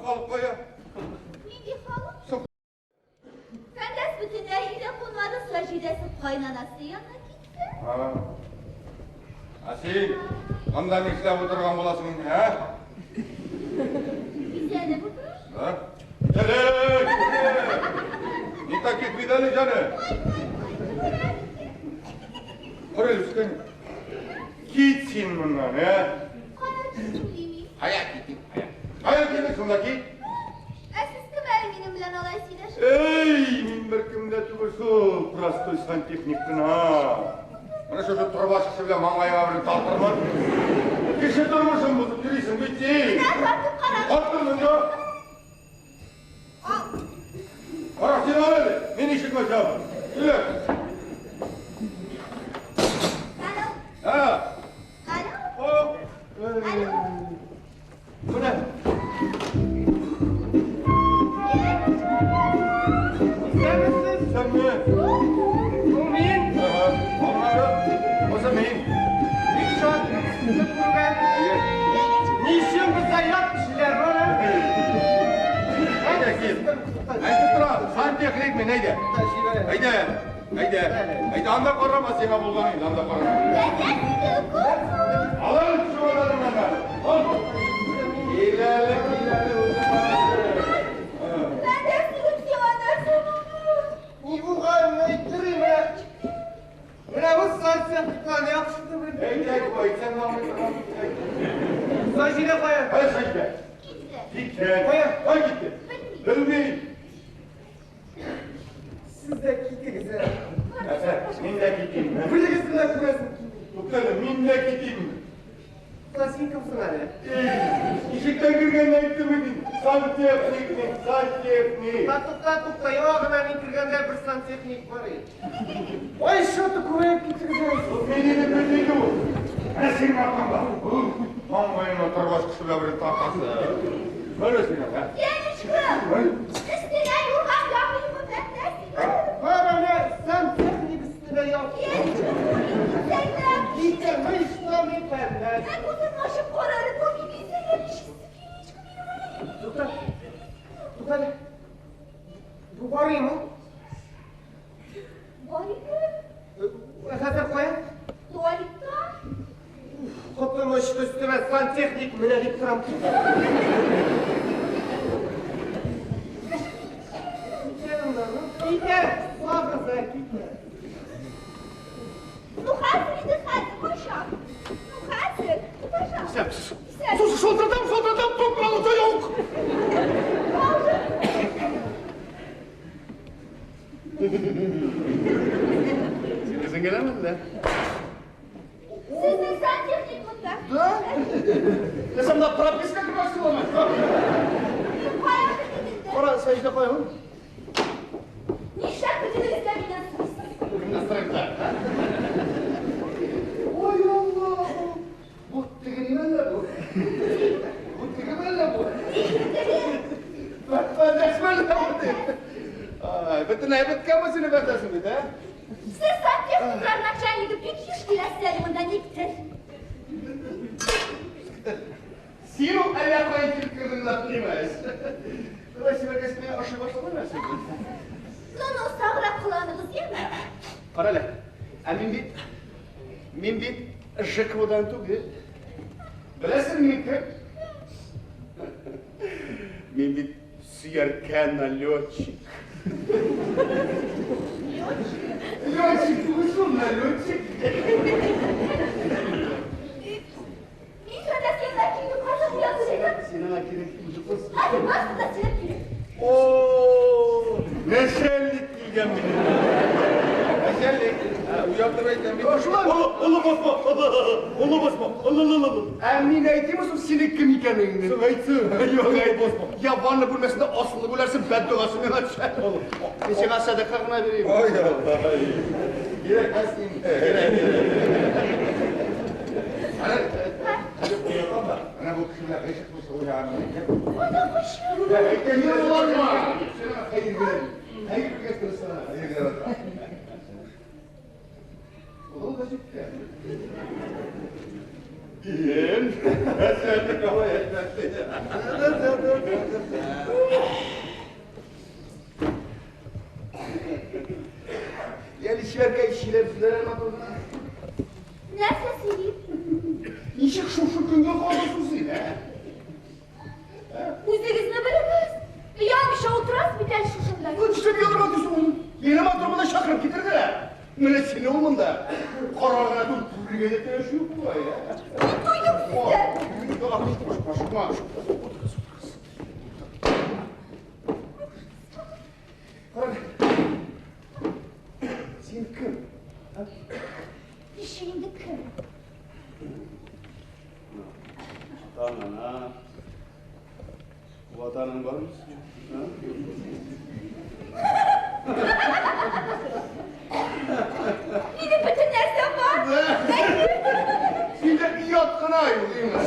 халык кая? Нинди халык? Соң. Фәндәс бөтенләй өйдә кунмады, Саҗидәсе кайнанасы янына китте. Ә син анда нишләп утырган буласың инде, ә? Бизәнеп утырыш. Да? Әле, не таких видали, җаным. Кара әле, үскән. Кит син моннан, ә? Кая китим дими? Кая китим, кая? Кая китим, шунда кит. Ә сез кем әле минем белән алай сөйләшеп? Эй, мин беркем дә түгел шул, простой сантехник кына. Менә шушы торба чыгышы белән маңгаеңа бер тартырмын. Кеше тормышын бозып йөрисең бит син. Менә тартып кара. Тартыр монда. Ал. Кара син ал әле, мин ишекне ачам. Килә. Алло. Ә. Алло. О. Алло. Менә. Исәнмесез? Сәнме? Бу мин. Ага. Аннары, бусы мин. Бик шатмын сезне күргән. Әйе. Ни өчен бездә ят кешеләр бар, ә? Әйдә, кил. Әйтеп торам, сантехник мин, әйдә. Әйдә, әйдә. Әйдә, анда карама, сиңа булган инде, анда карама. Алын чемоданыңны. Ал. Кил әле, кил әле, үзең барасың. Фәндәс егет сиңа нәрсә булды? Ни булганын әйттерим, ә? Менә бу сантехникларны яхшы беләм. Әйдә, әйтсәң аңлый торган. Саҗидә кая? Кая Саҗидә? Китте. Китте. Кая? Кая китте? Белмим. Белмим. Сез дә китегез, ә? Нәрсә, мин дә китим. Берегезне дә күрәсем килми. Туктале, мин дә китим. Син син кемсең әле? Эй, ишектән кергәндә әйттем мин. Сантехник мин, сантехник. Тукта, тукта, тукта, яңа гына мин кергәндә бер сантехник бар иде. Ой, что-то күбәеп китегез әле. Мин инде белмим ул. Менә синең аркаңда. Маңгаеңа торба чыгышы белән бер тартасы. Менә сиңа, ә? Янечка! Ой. Өстенә юрган ябыймы, Фәндәс егет? Бар әле сантехник өстенә яп. Янечка, сәйләп. Китә, мы что мы Фәндәс. Ә күзеңне ачып кара әле, бу бик исәнләп ничек минем. Тукта, тукта әле. Бу барыймы? Бар иде. Хәзер кая? Туалетта. Котым очты өстемә сантехник менә дип торам. Китә моннан, ну, китә, сагыз, ә, китә. Ну хәзер инде хәзер, кайчан? Ну хәзер, ну пожалуйста. Исәнмесез. Исән. Слушай, шалтыратам, шалтыратам, трубку алучы юк. Син үзең генәме әллә? Сезнең сантехник монда. Да? Нәрсә монда прописка кертмәкче буламы? Мин кая китте? Кара, Саҗидә кая ул? Нишләп бөтенегез дә миннән сорыйсыз? Кемнән сорыйм да? Ой, Аллаһым! Бу теге ниме әллә бу? Бу тегеме әллә бу? Фәндәсме әллә бу дип? Ай, бөтенләй беткәнме синең фәндәсең бит, ә? Сез сантехниклар начальнигы бик еш киләсез әле монда никтер. Син ул әллә каян килеп кердең дә, понимаешь? Давай сибәргәч мин ашый башладым нәрсә. Ну, ну, саграк кыланыгыз, яме? Кара әле, ә мин бит ЖКУдан түгел. Беләсең мин кем? Мин бит сөяркә налетчик. Летчик? Летчик түгел шул, налетчик. Мин Фәндәс янына килдем, кайчан уятыр идем. Син аңа кирәк түгел, кыз. Хәзер барысы да сөйләп килер. О, начальник килгән минем. Начальник, уятып әйтәм бит. Шулай. Олы, олы басма, олы басма, олы, олы, олы. Ә мин әйтимме соң синең кем икәнеңне? Соң әйтсен. Юк, әйт. Я ванна бүлмәсендә асылып үләрсең, бәддогасы миңа төшә. Мин сиңа сәдака гына бирәм. Ой, Алла. Кирәкмәс инде. Әнә, уятам да. Әнә бу кеше белән гыйшык булса уйнаганмын икән. Кайда качып? Я, әйткән юк. Сиңа хәер белән. Хәер белгәч тора хәер белән. Ул да җиткән. Кем? Әле чибәркәй сөйләп җибәрә матур гына. Нәрсә сөйлим? Ничек шушы көнгә калдың син, ә? Үзегезне белегез. Оялмыйча утырасыз бит әле шушында. Ну, нишләп оялырга дисең ул? Мине матур монда чакырып китерделәр. Менә сине ул монда. Карар гына түгел, күрергә дә тиеш юк бугай, ә? Мин туйдым сездән. Ашыкма, ашыкма. Утырыгыз, утырыгыз. Карале. Син кем? Ничек инде кем? Атаң, ана. Ватаның бармы? Минем бөтен нәрсәм бар. Синдә оят кына юк, димме?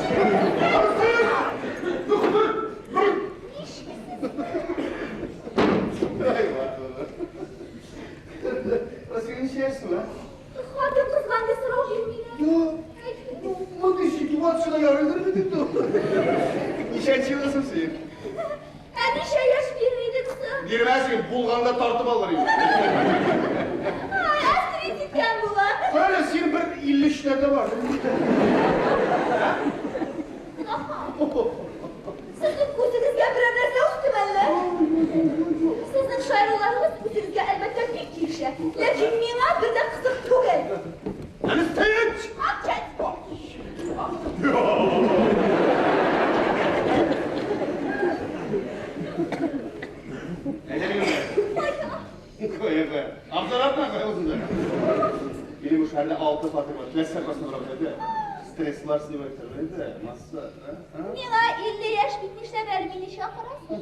Ай, ватаным. Син ничә яшьсең, а? Хатын-кызга андый сорау бирмиләр. Юк. Мондый ситуациядә ярыйдыр бит инде. Ничәнче елгысың син? Ә ничә яшь бирер идең соң? Бирмәсең, булганда тартып алыр идем. Ай, авторитет иткән була. Карале, син бер 53-ләрдә бар. Сезнең күзегезгә берәр нәрсә үстеме әллә? Сезнең шаяруларыгыз үзегезгә әлбәттә бик килешә. Ләкин миңа бер дә кызык түгел. Әле стоять! Молчать! Кая, кая. Абзаратма, кая үзеңдә. Минем шәһәрдә 6 фатир бар. Теләсә кайсына барып әйтә. Стресслар снимать итәргә, масса, а? Миңа 50 яшь бит, нишләп әле мине чакырасың?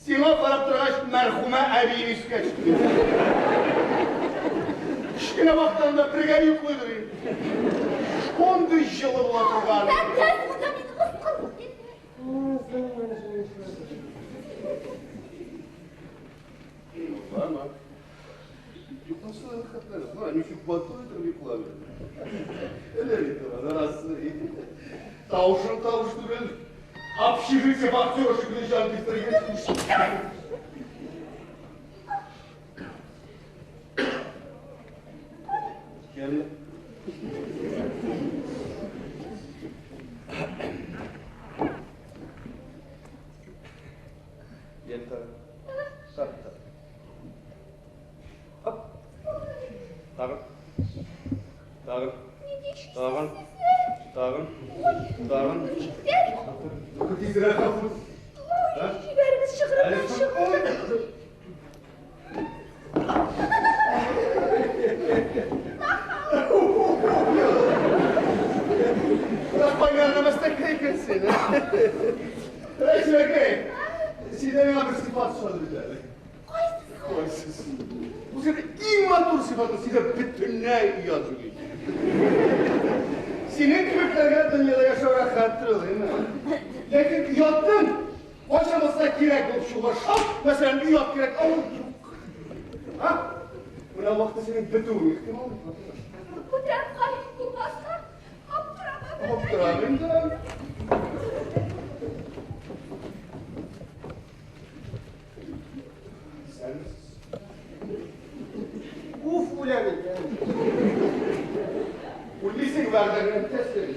Сиңа карап торгач, мәрхүмә әбием искә төште. Кечкенә вакытларында бергә йоклыйдыр инде. Шундый җылы була торган. Фәндәс, монда мине мыскыл итмә. Йоклама. Йокласana рәхәтләнеп. Йокла, ничек матур итеп йокла бит. Әле бит нарасы. Тавышың тавыш түгел. Общежитие вахтер шикелле җан кистергән. Кем? Gel tabii. Tabii tabii. Hop. Тагын. Тагын. Тагын. Тагын. Тагын. Тизрәк калсын. Җибәрегез чыгырымнан чыгып. Понятно, мәстәкәй икәнсең. Рәшәкәй. Синдә миңа бер сыйфат ошады бит әле. Кайсысы? Кайсысы? Бу синең иң матур сыйфатың, синдә бөтенләй оят юк икән. Синең кебекләргә дөньяда яшәү рәхәттер ул, әйме? Ләкин оятның кайчан булса кирәк булып чыгуга шарт, мәсәлән, оят кирәк, ә ул юк. Ха? Менә вакыты синең бетүең ихтимал. Бүтән кайгы булмаса, аптырама. Аптырам инде. Исәнмесез. Уф, үләм икән. Үлмисең, вәгъдәңне үтәсең.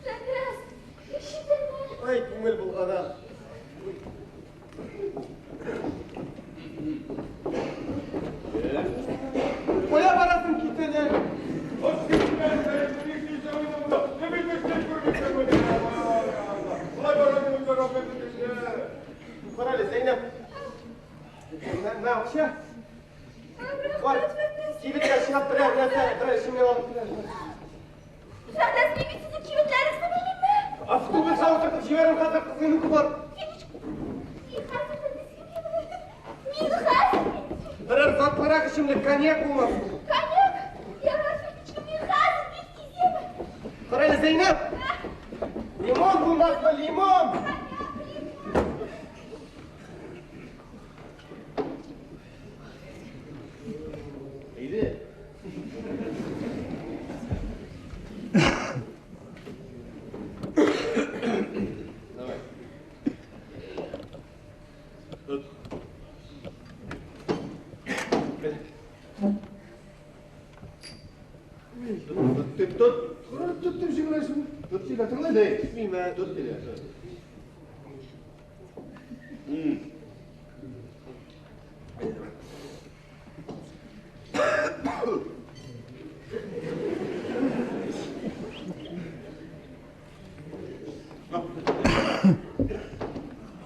Фәндәс, ишетәме? Ай, күңел булгана. Кая барасың китә дә? Карале, Зәйнәп. Мә акча. Бар, кибеткә чыгып берәр нәрсә, берәр эчемлек алып кил әле. Фәндәс, мин бит сезнең кибетләрегезне белмим. Автобуска утыртып җибәрәм хәзер, кызның бар. Мин хәзер Мин хәзер. Берәр затлырак эчемлек, коньяк булмасын. Коньяк! Ярар, Федечка, мин хәзер бик тиз. Карале, Зәйнәп. Лимон булмасмы, лимон? Әйдә. Тот дип җиңеләсең. Тот килә, тыңла дә. Миңа. Тот килә.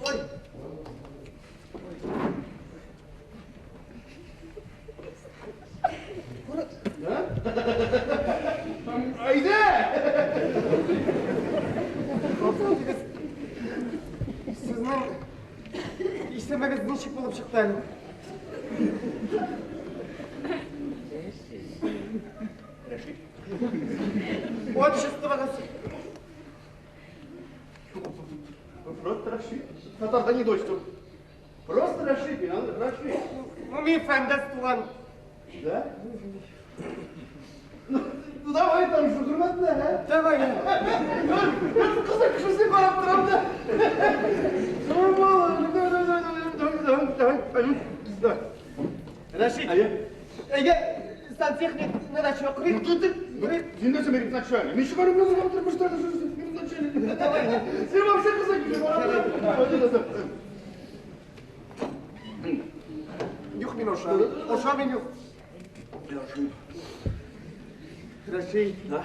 Ой. Әйдә! Сезнең исемегез ничек булып чыкты әле? Рәшит. Отчествогыз? Просто Рәшит. Татарда не дочь тут. Просто Рәшит, мин аны Рәшит. Ну, мин Фәндәс туган. Да? Ну, ну давай там же, хөрмәтле, ә? Давай. Кызык кешесе карап торам да. Давай, давай, давай, давай, давай, давай, давай. Рәшит. Әйе. Әйдә, сантехникны да чакырыйк. Ну тут ты, син нәрсә минем начальник? Мин чыгарым белән утырып минем начальник. Давай. Син вообще кызык кеше карап торам. Юк, мин ашамыйм. Ашамыйм, юк. Рәшит. Да.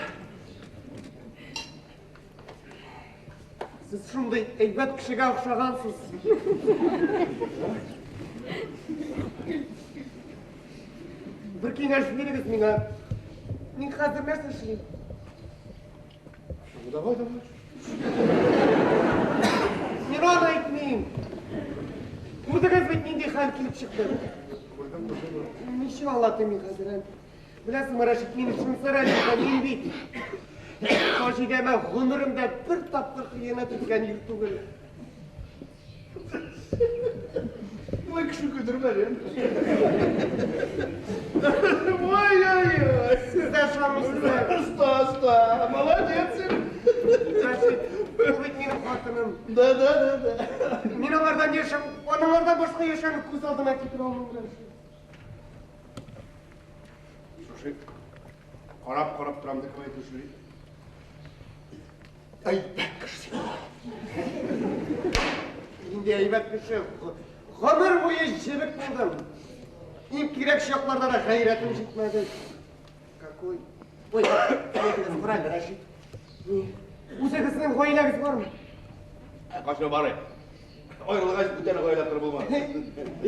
Сез шундый әйбәт кешегә охшагансыз. Бер киңәш бирегез миңа. Мин хәзер нәрсә эшлим? Ну давай, давай. Мин аны әйтмим. Күрдегез бит нинди хәл килеп чыкты. Күрдем, күрдем. Ничек аңлатыйм мин хәзер? ә? Беләсеңме, Рәшит, мин шунысы рәнҗетә, мин бит Саҗидәмә гомеремдә бер тапкыр хыянәт иткән ир түгел. Ой, кеше көлдермә әле. Ой-ой-ой. Сез дә ышанмыйсыз ә? Оста, оста. Молодец син. Рәшит, ул бит минем хатыным. Да, да, да, да. Мин аңардан яшәү, аңардан башка яшәүне күз алдыма китерә алмыйм, Рәшит. Слушай, карап-карап торам да кем әйтүче. Әйбәт кеше. Инде әйбәт кеше. Гомер буе җебек булдым. Иң кирәк чакларда да гайрәтем җитмәде. Какой? Ой, әйтегез, кара әле, Рәшит. Үзегезнең гаиләгез бармы? Кайчан бар? Аерылгач бүтән гаилә корып булмас.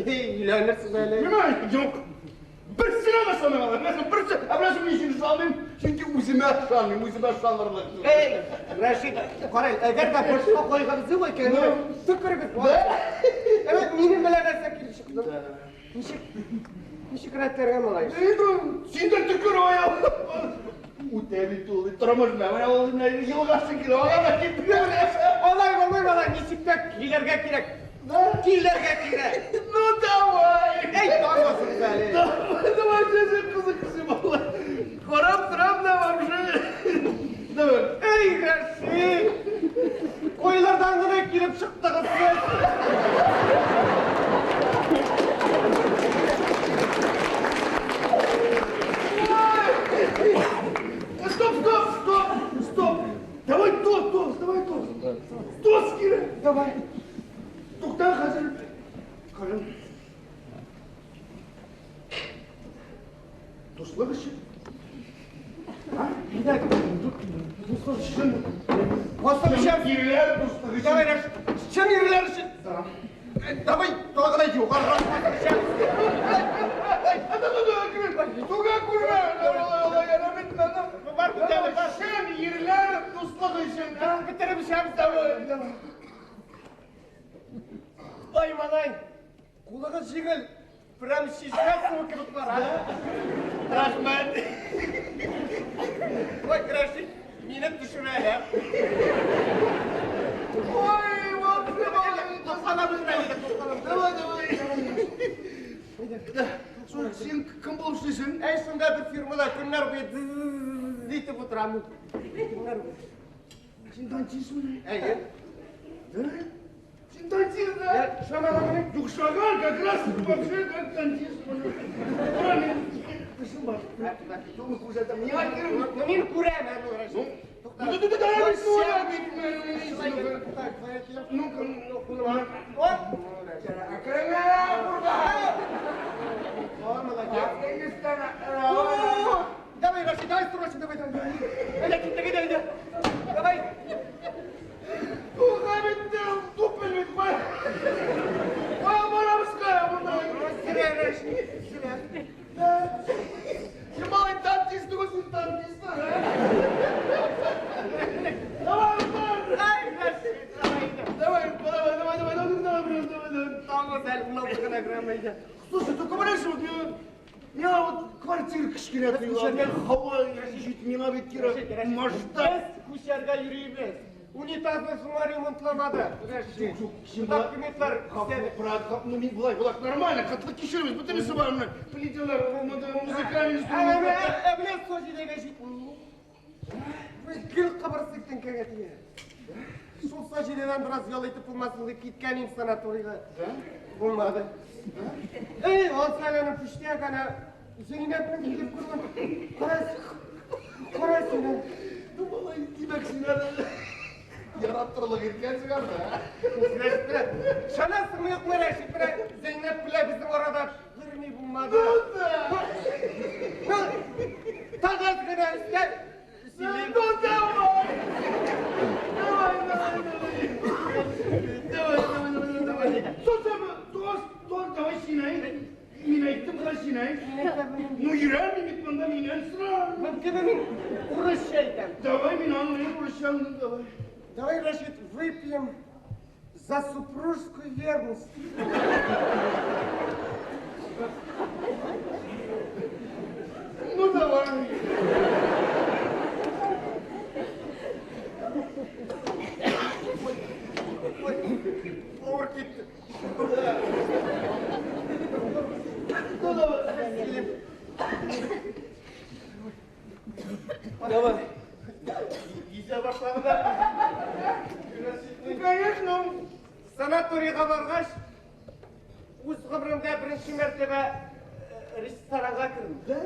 Өйләнерсез әле. Нимә? Юк. Берсенә дә ышанмыйм алар. Беләсең, берсе. Ә беләсең, ни өчен ышанмыйм? Чөнки үземә ышанмыйм, үземә ышанырлык түгел. Эй, Рәшит, кара, әгәр дә башка кайгыгыз юк икән, төкерегез. Әмма минем белән нәрсә килеп чыкты? Ничек, ничек рәтләргә малай? Син дә төкер аял. Үтә бит ул, тормыш менә ул елга шикелле, ага да китте. Алай булмый, малай, ничек тә килергә кирәк. Килергә кирәк. Ну давай. Әй, бармасыз әле. Давай, давай, син кызык кеше бала. Карап торам да вообще. Давай. Эй, Рәшит! Кайлардан гына килеп чыктыгыз сез? Стоп, стоп, стоп, стоп. Давай тост, тост, давай тост. Тост кирәк. Давай. Тукта хәзер. Карын. Дуслык өчен. Әйдә, дуслык өчен. Басып эчәм. Ирләр дуслык өчен. Давай, Рәшит, чын ирләр өчен. Давай, тагы да югарырак басып эчәбез. Туга күрмә. Бар, бетәме, бар. Чын ирләр дуслык өчен. Бетереп эчәбез. Давай, давай. Ай, малай, кулыгыз җиңел. Прям чишмә суы кебек бара. Рәхмәт. Ой, Рәшит, мине төшерә. Ой, вот Тоқсана белмәле, тоқсана. Давай, давай. Соң син кем булып эшлисең? Әй, шунда бер фирмада көннәр буе дзз итеп утырам. Көннәр буе. Син дантистмы? Әйе. Да? Син дантист, да? Ышанамын. Юк, шагал, как раз вообще как дантист. Кара, мин тешем бар. Шуны күрсәтәм. Миңа кирәк. Ну, мин күрәм, әле, Рәшит. тукта. Ну, да, да, ну, Ну, ну, О, молодец. О, давай, Рашид, давай срочно, давай, давай. Давай, давай, давай, давай. Рашид, зря. Син малай танкист түгел, син танкист. Давай, давай. Ай, Рашид, давай. Давай, давай, давай, давай, давай, давай, давай, давай. Тагын әле 16 гына грамм иде. Слушай, только понимаешь, вот миңа вот квартира кечкенә тоела, һава җитми, миңа бит кирәк масштаб. Без күчәргә йөрибез. Унитазны шуңа ремонтламады. Юк, юк, син Документлар Гафу, брат, ну мин болай, болай нормально, катлы кичермез, бөтенесе бар менә. Плитәләр, музыкальный инструмент. Ә менә Саҗидәгә җитми. Гел кыбырсыктың кәгәтенә. Шул Саҗидәдән бераз ял итеп булмасын дип киткән идем санаторийга. Булмады. Эй, ансаланы пүштәк ана Зәйнәпне килеп күргән. Кара, кара сине. Ну, малай, димәк, син әле яраттырылык иткәнсең анда, ә? Рәшит белән. Ышанасыңмы юкмы, Рәшит белән Зәйнәп белән безнең арада берни булмады. Ну, тагын гына өстәп сөйлим. Ну, давай! Давай, давай, давай. Давай, давай, давай, давай. Соң, тост, тост, давай син әйт. Мин әйттем, давай син әйт. Ну, йөрәм бит монда, миннән сора. Мөмкинме мин урысча әйтәм? Давай, мин аңлыйм, урысча аңлыйм, давай. Давай, Рашид, выпьем за супружескую верность. Ну, давай. Ой, авыр китте. Ну, давай. Давай. Изә башлады да. Ну, конечно. Санаторийга баргач, үз гомеремдә беренче мәртәбә ресторанга кердем. Да?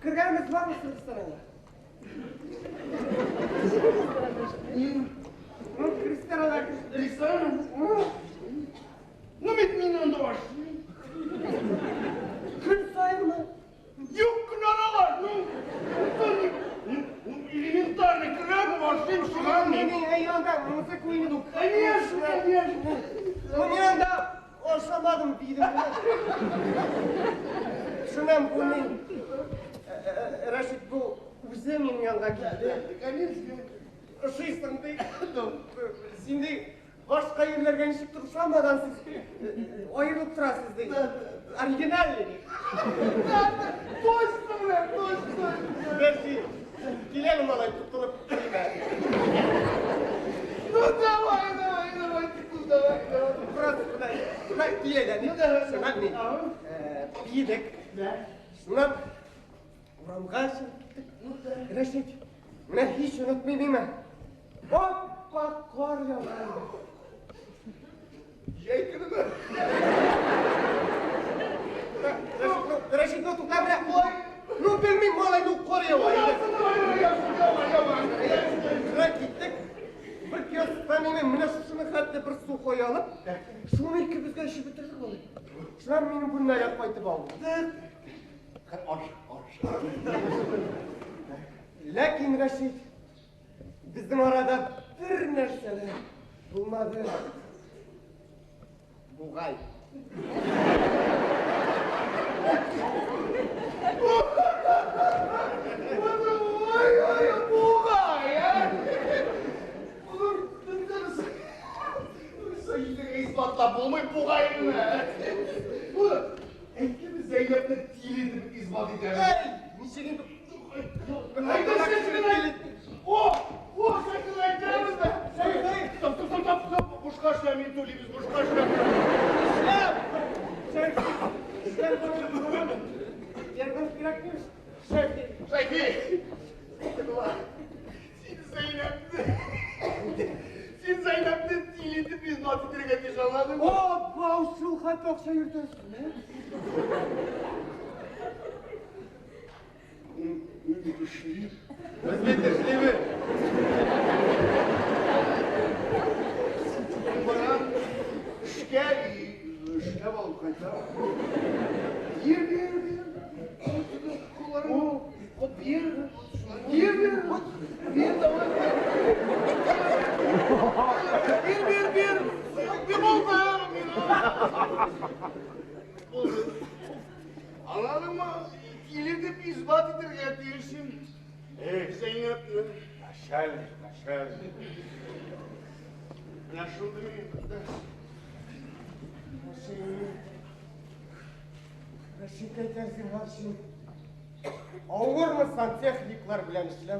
Кергәнегез бармы сез ресторанга? Ну, ресторанга кердем. Ресторан? Ну, бит мин анда ашыйм. Көн саенмы? Юк кенә аралар, ну, ну, элементарно керәм, ашыйм, чыгам. Мин анда музыка уйныйм. Ну, конечно, конечно. Ну, мин анда ашамадым дидем. Шуннан бу мин Рашид бу үзе минем янга килде. Конечно. Ошыйсың ди. Син ди башка ирләргә ничек ошамагансыз, аерылып торасыз ди. Оригинальный ди. Да, да, точно, бля, точно. Рашид, киләме малай тотылып килмә. Ну, давай, давай, давай, ты давай, давай. Просто менә килә дә. Ну, давай. Шуннан мин Ага. биедек. Да. Шуннан урамга чыгып киттек. Ну, да. Рашид, менә һич онытмыйм мин. Аппак кар яуган. Җәй көнеме? Рашид, ну, Рашид, ну тукта менә. Ну, белмим, малай, ну кар ява. Давай, давай, давай, давай, давай. Менә киттек. Бер киосктан инде менә шушыны хәтле бер сухой алып, шуны икебезгә эчеп бетердек малай. Шуннан минем бүлмәгә кайтып алдык. Аш, аш. Ләкин, Рашид, безнең арада бер нәрсә дә булмады. Бугай. Ой, ой, бугай, а? Булыр, Саидәгә исбатлап булмый бугайны. Бу әйткән Зәйнәпне тиле дип исбат итәбез. Эй, ничек инде? Әйдә, син әйт. О, о, син әйтәбез дә. Шәйхи, Стоп, стоп, стоп, стоп, стоп. Бушка эшләмим, түлибез, бушка эшләмим. эшләп! Шәйхи, эшләп ярдәм кирәкми. Шәйхи, Шәйхи! Син Зәйнәпне... Син Зәйнәпне тиле дип исбат итәргә тиеш, аңладыңмы? Опа, шул хәтле акча йөртәсең, ә? Мин бит эшлим. Без бит эшлибез. Бир, бир, бир. Бир булды. Булды. Аңладыңмы? Килер дип исбат итәргә тиешсең. Зәйнәпне. Начальник, начальник. Менә шундый мин. Рәшит әйтәм сиңа, син авырмы сантехниклар белән эшләү?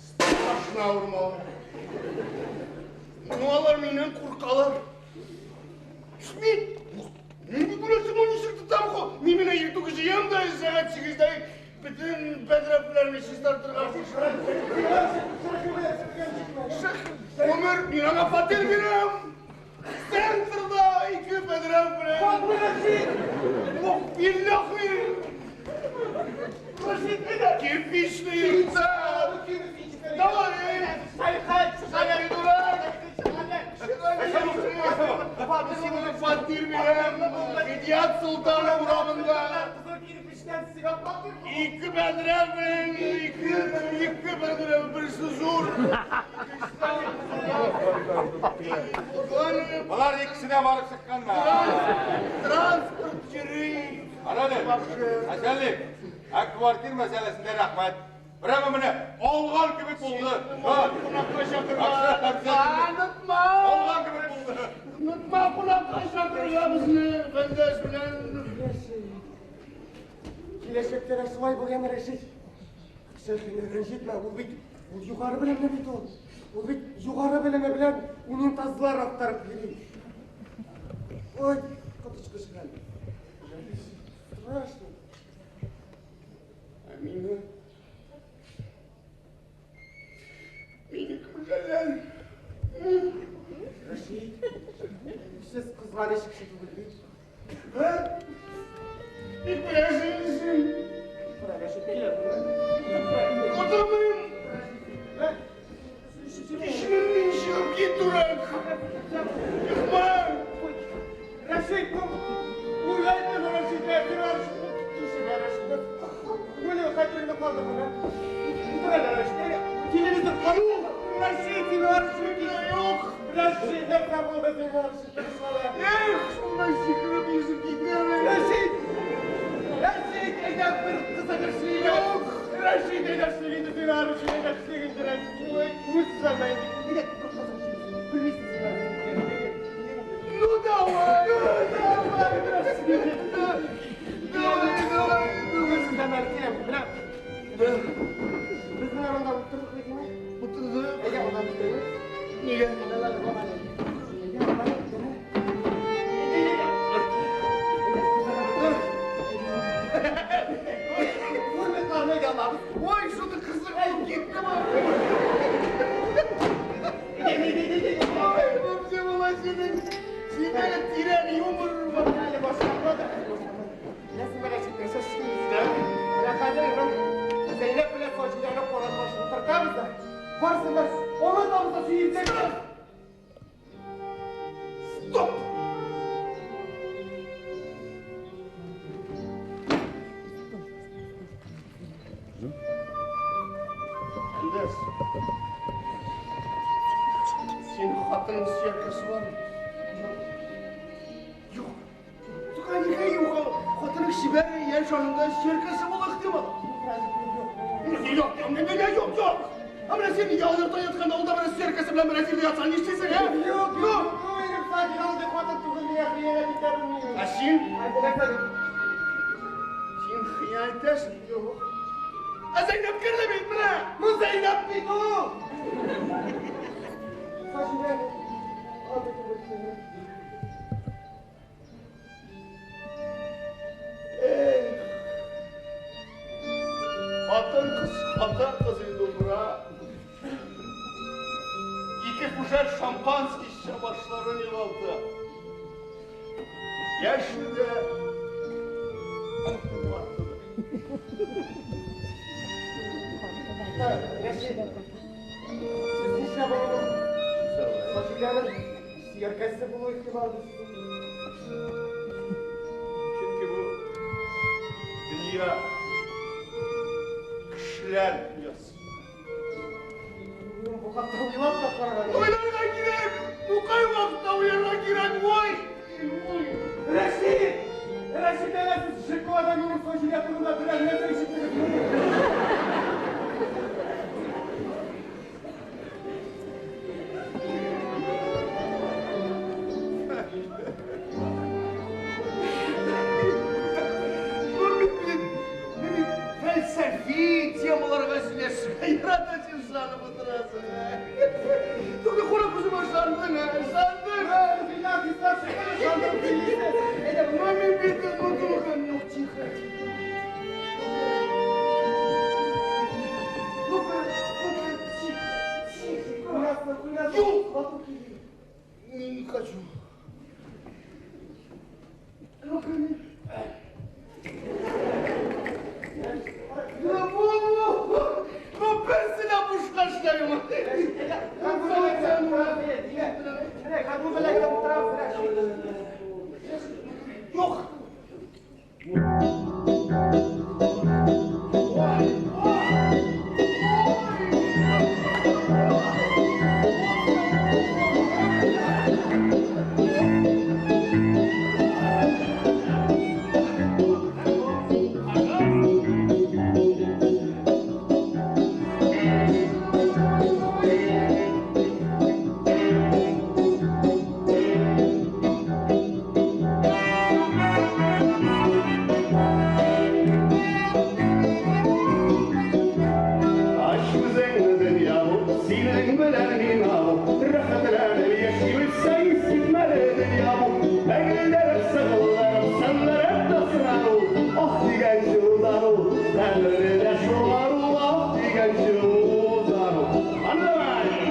Страшно авырмалы. Ну, алар миннән куркалар. Мин нинди күрәсең, ул ничек тотам хо? Мин менә иртүк җыям да сәгать 8-дә бөтен бәдрәфләрне чистартырга кушам. Гомер, мин аңа фатир бирәм. Центрда ике бәдрәф белән. Ох, билләһи. Кирпичный йортта. Давай, Шайхай, дурак. Фатир бирәм. Хидият Солтанов урамында. Ике бәдрәф белән, ике бәдрәф, берсе зур. Болар икесе дә барып чыкканнар. Транспорт йөри. Карале, начальник, ә квартир мәсьәләсендә рәхмәт. Прямо менә алган кебек булды. Кунакка чакырга. Онытма. Алган кебек булды. Онытма кунакка чакырырга безне Фәндәс белән. Киләчәктә дә шулай булган, Рәшит. Шәхине рәнҗетмә, ул бит ул югары белемле бит ул. Ул бит югары белеме белән унитазлар актарып йөри. Ой, коточкыч хәл. Страшно. Ә мине күрәләр. Рәшит, сез кызганыч кеше түгел бит. Һә? Бик беләсең син. Кара, Рәшит, килә. Утырмыйм. Эшемнән мин чыгып кит, дурак. Чыкма. Рәшит, ну, уйлаймын, Рәшит, Рәшит, Рәшит, Үле хәтереңдә калды менә. Утыр әле, Рәшит. Телевизор каю. Рәшит, син Рәшит, Юк. Рәшит, нәрсә булды сиңа, Рәшит, тырышмала. Эх, шуннан сикереп йөзеп китәм. Рәшит! Рәшит, әйдә бер кызык эшлик. Юк. Рәшит, әйдә эшлик инде син, Рәшит, әйдә эшлик инде, Рәшит. Ой, үз сәлмә инде. Әйдә бер кызык эшлик. Белмисең син, Рәшит. Ну давай. Ну, давай, Рәшит. Давай, давай. Үз сәлмә, киләм, менә. Без менә монда утырдык бит инде. Утырдык. Әйдә, монда утырыйк. Нигә? Әйдә, Ой, шуны кызык булып китте бу. Ой, вообще була синең. Синең тирән юмор бар. Зәйнәп белән Саҗидәне кара каршы утыртабыз да, барысын да онытабыз да сөенсәк. Стоп! Әндәс. Син хатының сөяркәсе бармы? Юк. Юк. Нигә юк ул? Хатының чибәр, яшь янында сөяркәсе булу ихтимал. Юк, юк, юк, юк. Ә менә син нигә йортта ятканда ул да менә сөяркәсе белән менә җирдә ятсаң нишлисең, ә? Юк, юк. Минем Саҗидә андый хатын түгел, миңа хыянәт итә белмим. Ә син? Син хыянәт итәсең? Юк. Ә Зәйнәп керде бит менә. Ну, Зәйнәп бит ул. Саҗидә андый түгел. Эх. Хатын-кыз, хатын-кыз инде ул, брат. Ике фужер шампанский эчә башларын югалта. Яшьли дә, карты да. Рәшит, сез нишләп аның Саҗидәнең сөяркәсе булу ихтимал дисез? Чөнки бу дөнья кеше Кешеләр дөньясы. Бу хакта уйлап та караган. Уйларга кирәк! Бу кайвакытта уйларга кирәк, ой! Ой! Рәшит! Рәшит, әллә сез ЖКОда минем Саҗидә турында берәр нәрсә ишеттегезме? Бу бит бит бит фәлсәфи темаларга сөйләшергә ярата син ышанып утырасың. Түгел, курок үземә ышандың, ышандың. Финансистлар шикелле ышандырып сөйлисез. Әйдә, Ну, мин бит онытылган, ну, тихо, тихо. Ну-ка, ну-ка, тихо, тихо. Уйнасың, уйнасың. Юк. Матур килде. Не хочу. Ну-ка, Ну, бу, ну, берсенә бушка эшләмим. Гармун белән генә утырабыз, Рәшит. Юк. Ой, ой, Aşk zengin yahu, sinin bilen inahu, rahatlanır yaşıyor sen yahu. Bengilere sıkılırım, senlere tasınaru, ah digen şuzaru, senlere de şuvaru, ah digen şuzaru. Anlamayın.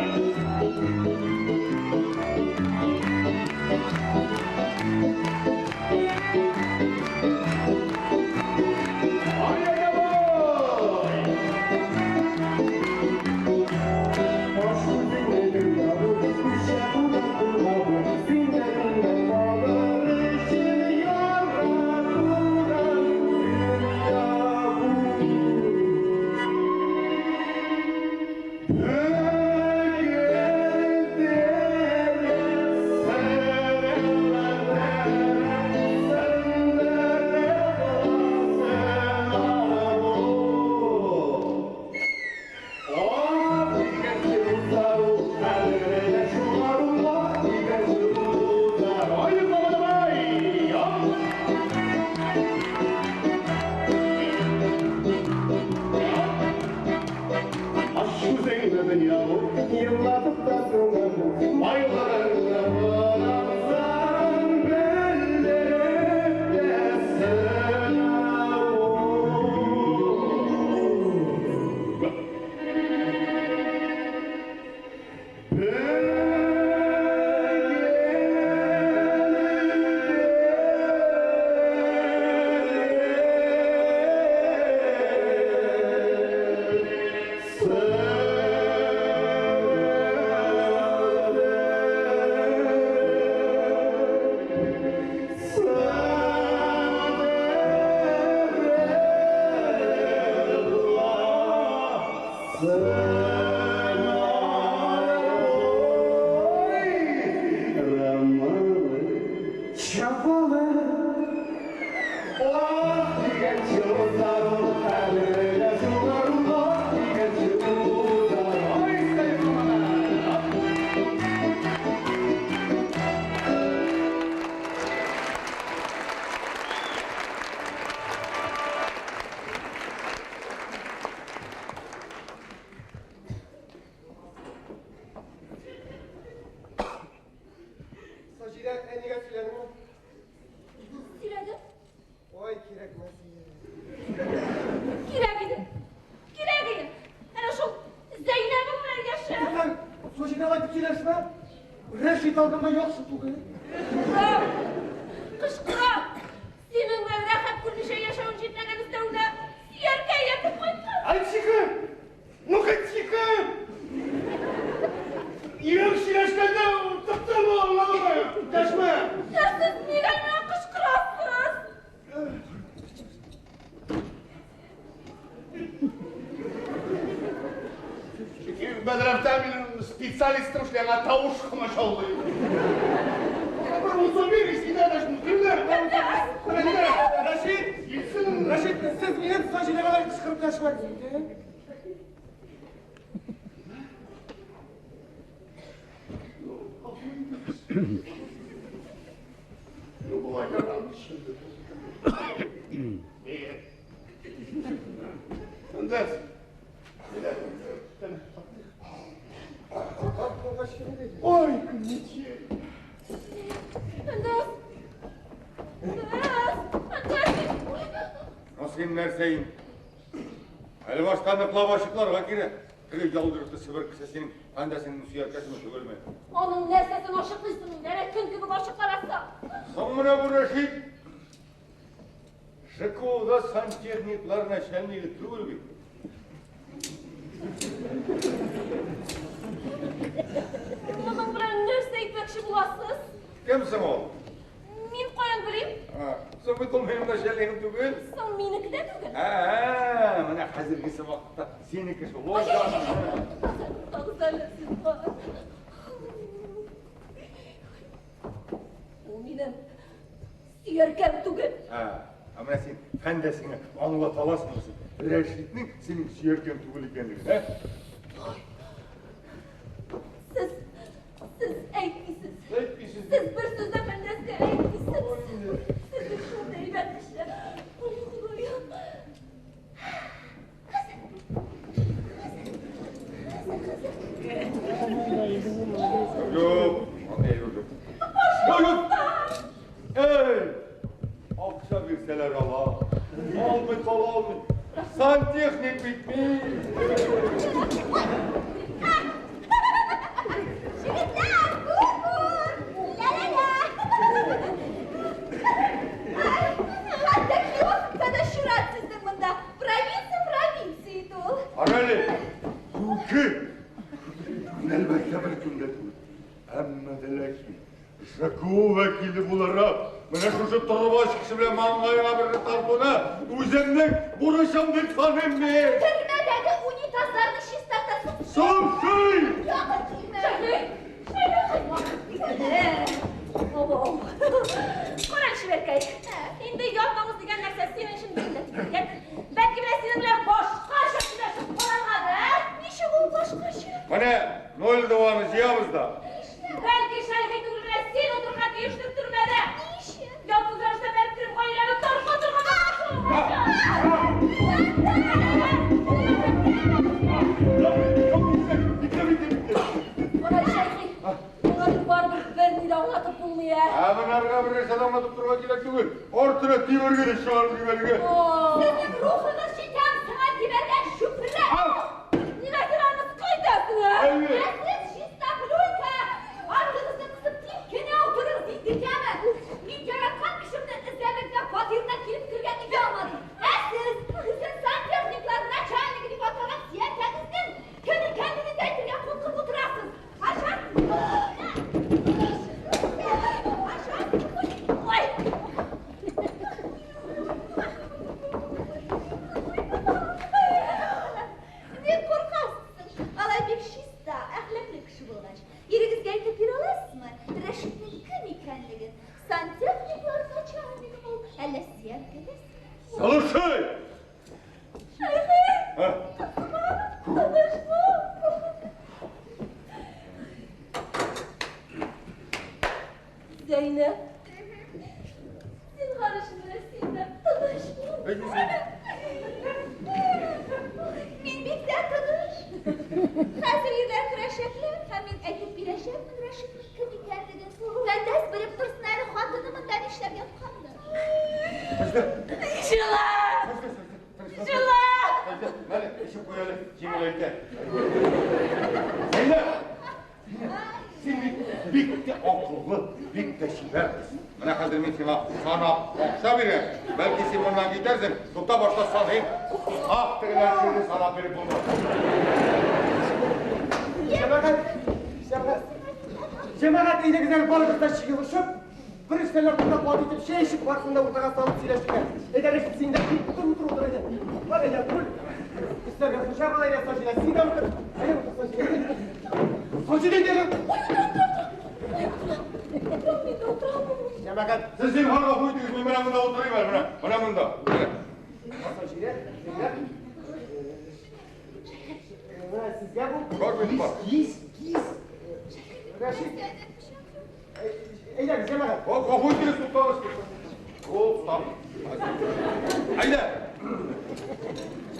Haydi boy! Саҗидә, әнигә сөйләдеңме? Сөйләдем. Ой, кирәкмәс иде. Кирәк иде. Кирәк иде. Әнә шул Зәйнәбең белән яшә. Син, Саҗидә, алай дип сөйләшмә. Рәшит алдында яхшы түгел. Кычкырам. Кычкырам. Синең белән рәхәт күрмичә яшәвен җитмәгән өстәвенә сөяркә ияртеп кайткан. Ай, тихо! Ну-ка, тихо! Ирек сөйләшкәндә тыптым аңладыңмы? Дәшмә! Ә сез нигә миңа кычкырасыз? Бәдрәфтә минем специалистым эшли, аңа тавыш комачаулый. Бер мусульман исендә дә шуны кемнәр? Рәшит! Килсен. Рәшит, сез минем Саҗидәгә алай кычкырып дәшмәгез инде. Ну, болай ярамый инде. Нигә? Фәндәс. Ой, көнничә. Фәндәс! Фәндәс! Фәндәс! Ну син нәрсә инде? Әле башта ныклап ачыкларга кирәк. Теге ялдырыкты себеркесе синең Фәндәсеңнең сөяркәсеме түгелме? Аның нәрсәсен ачыклыйсың инде, әнә көн кебек ачыкларасың. Соң менә бу Рәшит ЖКУда сантехниклар начальнигы түгел бит. Моның белән нәрсә әйтмәкче буласыз? Кем соң ул? Мин каян белим? Соң бит ул минем начальнигым түгел. Соң минеке дә түгел. Ә, менә хәзергесе вакытта синеке шул. Туктагыз әле, зинһар. Ул минем сөяркәм түгел. Ә менә син Фәндәсеңә аңлата аласыңмы син? Рәшитнең синең сөяркәң түгел икәнлеген, ә? Сез, сез әйтмисез. Әйтмисез. Сез бер сүз дә Фәндәскә әйтмисез. Сез бит шундый әйбәт кеше. Ой, Ходаем. Юк, андый әйбер юк. Юк, юк. Эй! Акча бирсәләр ала. Алмый кала алмый. Сантехник бит мин. Егетләр, бур-бур! Ла-ла-ла! Хәтта киоскта да чират сезнең монда. Провинция провинция инде ул. Кара әле, күке. Мин әлбәттә беркем дә түгел. Әмма дә ләкин ЖКУ вәкиле буларак, менә шушы торбач кеше белән маңгаеңа берне тартуны үземнең бурычым дип саныйм мин. Төрмәдәге унитазларны чистартасың. Слушай! Якын килмә. Шәйхи! Шәйхи! Кара чибәркәй. Инде ятмагыз дигән нәрсә синең өчен бик тә тиз. Бәлки менә синең белән башкача сөйләшеп караргадыр, ә? Ничек ул башкача? Менә 02-ны җыябыз да. Бәлки Шәйхи түгел менә син утырырга тиештер төрмәдә. Ничек? Ялгыз рәвештә бәреп кереп гаиләне таркатырга да Битте, битте, битте. Кара Шәйхи, моңа бит барыбер берни дә аңлатып булмый, ә? Ә монарга бер нәрсә дә аңлатып торырга кирәк түгел. Артына тимергә дә чыгарып җибәрергә. Сезнең рухыгыз җитәм, сиңа тибәргән чүпрәк. Нигә син аны кайтасың, ә? Әйе. Ә сез чистоплюйка! Артыгызны кысып тик кенә утырыгыз инде, яме. Мин яраткан кешемне эзләмәккә фатирына килеп кергән итә алмадым. Ә сез үзен сантехниклар начальнигы дип атаган сөяркәгезнең кем икәнлеген дә әйтергә куркып утырасыз. Ашарсыз. Ашарсыз. Ой! Ник куркасыз? Алай бик чиста, әхлаклы кеше булгач, ирегезгә әйтеп бирә аласызмы? Рәшитнең кем икәнлеген? Сантехниклар начальнигы ул, әллә сөяркәгез? Слушай! Шәйхи! А? Тынычлык! Зәйнәп, зинһар өчен менә син дә тыныч бул. Мин бик тә тыныч. Хәзер ирләр көрәшәкләр һәм мин әйтеп бирәчәкмен Рәшитнең кем икәнлеген. Фәндәс белеп торсын әле хатыны монда нишләп ятканны. Җыла! Җыла! Мәле, эчеп куй әле, җиңеләйтә. Зәйнәп! Син бит бик тә акыллы, бик тә чибәр кыз. Менә хәзер мин сиңа санап акча бирәм. Бәлки син моннан китәрсең, тукта башта саныйм. Ах, тегеләр шуны санап биреп булмас. Җәмәгать, җәмәгать, җәмәгать, әйдәгез әле барыгыз да җыелышып, бер өстәл артында кат итеп чәй эчеп, барысын да уртага салып сөйләшергә. Әйдә, Рәшит, син дә кил, утыр, утыр, утыр, әйдә. Бар, әйдә, утыр. Өстәлгә хуҗа була инде Саҗидә. Син дә утыр. Әйдә утыр, Саҗидә. Саҗидә инде. Җәмәгать. Сез зинһар гафу итегез, мин менә монда утырыйм әле, менә, менә монда. Менә. Саҗидә, Зәйнәп. Менә сезгә бу. Бар бит, бар. Кис, кис. Рәшит. Әйдәгез, җәмәгать. О, гафу итегез, туктагыз. Туктап. Әйдә.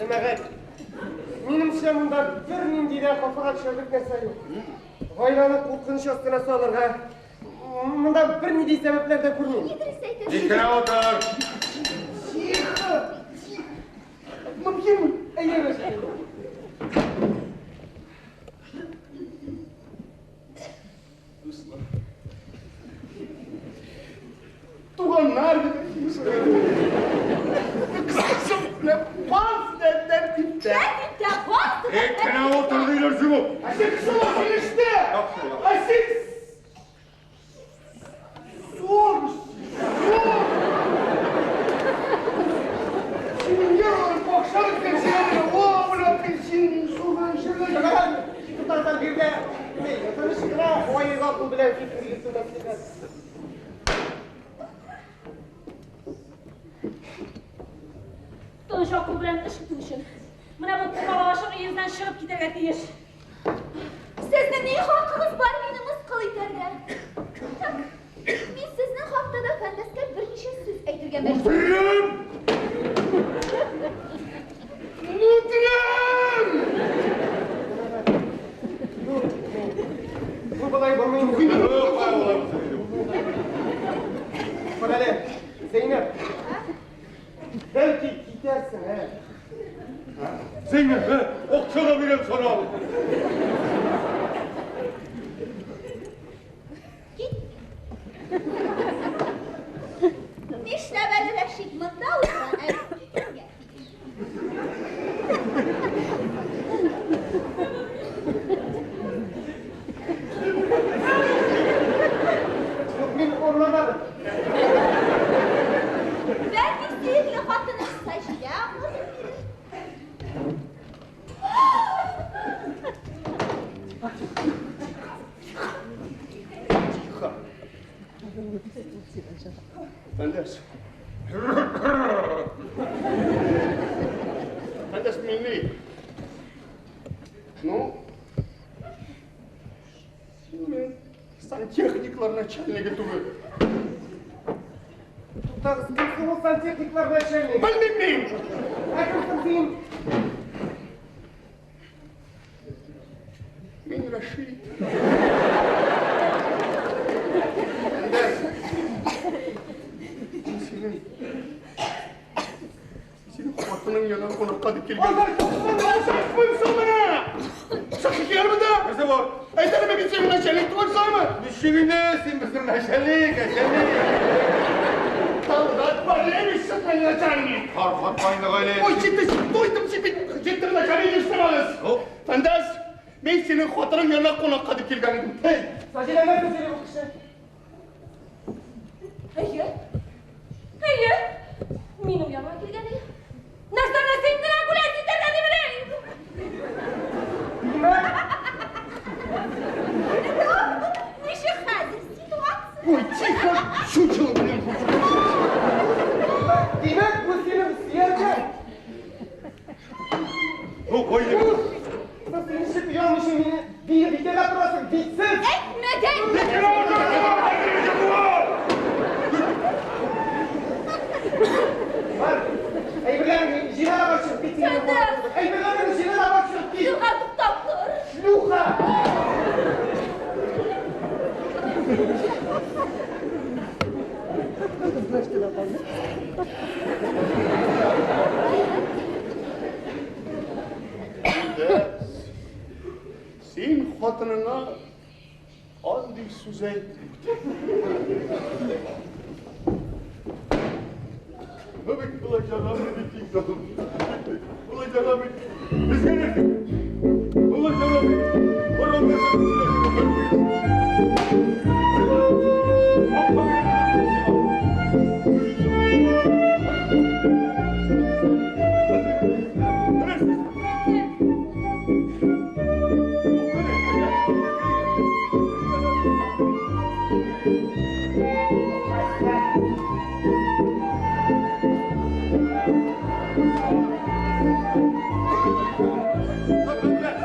Җәмәгать. Минемчә монда бернинди дә хафага төшәрлек нәрсә юк. Гаиләне куркыныч астына салырга монда бернинди сәбәпләр дә күрмим. Дөрес әйтәсең. Тик кенә утыр. Тихо! Тихо! Мөмкинме? Әйдә, Рәшит. Дуслар. Туганнар дип Кысасы, менә барысы да тәртиптә. Тәртиптә, барысы да Тик кенә утыр диләр сиңа. Ә син кысыла килеште. Яхшы, яхшы. Ә син зур, зур. Синең нервларың какшап беткән, син әле, о, менә син суган җирләр. Җәмәгать, туктагыз бирдә. Тыныч кына аек акыл белән фикер йөртү мәслихәт. Тыныч акыл белән эш итү өчен. Менә бу тупалашык өегездән чыгып китәргә тиеш. Сезнең ни хакыгыз бар мине мыскыл итәргә? Так, мин сезнең хакта да Фәндәскә берничә сүз әйтергә мәҗбүр. Утрым! Утрым! Бу болай булмый. Кара әле, Зәйнәп. Бәлки китәрсең, ә? Зәйнәп, акча да бирәм сиңа. Кит. Нишләп әле Рәшит монда утыра, ә китәргә тиеш? Юк, мин аңламадым. Бәлки сөекле хатыны Саҗидә аңлатып бирер. Тихо. Фәндәс. Фәндәс милли. Ну, син минем сантехниклар начальнигы түгел. Туктагыз, кем соң ул сантехниклар начальнигы? Белмим мин. Ә кем соң син? Мин Рәшит. Фәндәс. Мин синең хатының янына кунакка дип килгән. Шашмыйсың менә. Шашы киләр монда. Нәрсә бар? Әйтәлеме мин синең начальник түгелсеңме? Ничек инде син безнең начальник, начальник. Солдат Валерьевич мин начальник. Таркатма инде гаилә. Ой, җитте, туйдым җиттем начальник эшләмәгез. Фәндәс, мин синең хатының янына кунакка дип килгән идем. Һей! Саҗидә, нәрсә сөйли бу кеше? Әйе. Әйе. Минем яныма килгән иде. Нәрсәне син генә гулять итәргә дип Димәк, Ничек хәзер ситуация? Ой, тихо, чучело, блин. димәк, бу синең сөяркәң. Ну, кой. Син ничек оялмыйча мине битәргә торасың, битсез! Әйтмәгән! Тик кенә утыр, Бар, әйберләреңне җыйнап алып чыгып кит син. Фәндәс! Әйберләреңне җыйнап алып чыгып кит. Юлга туктап тор. Шлюха! Фәндәс, син хатыныңа андый сүз әйтмә. Бу бит болай ярамый бит инде. Болай ярамый. Безгә нәрсә? Болай ярамый. Борын нәрсә сөйләшеп Фәндәс! Тот,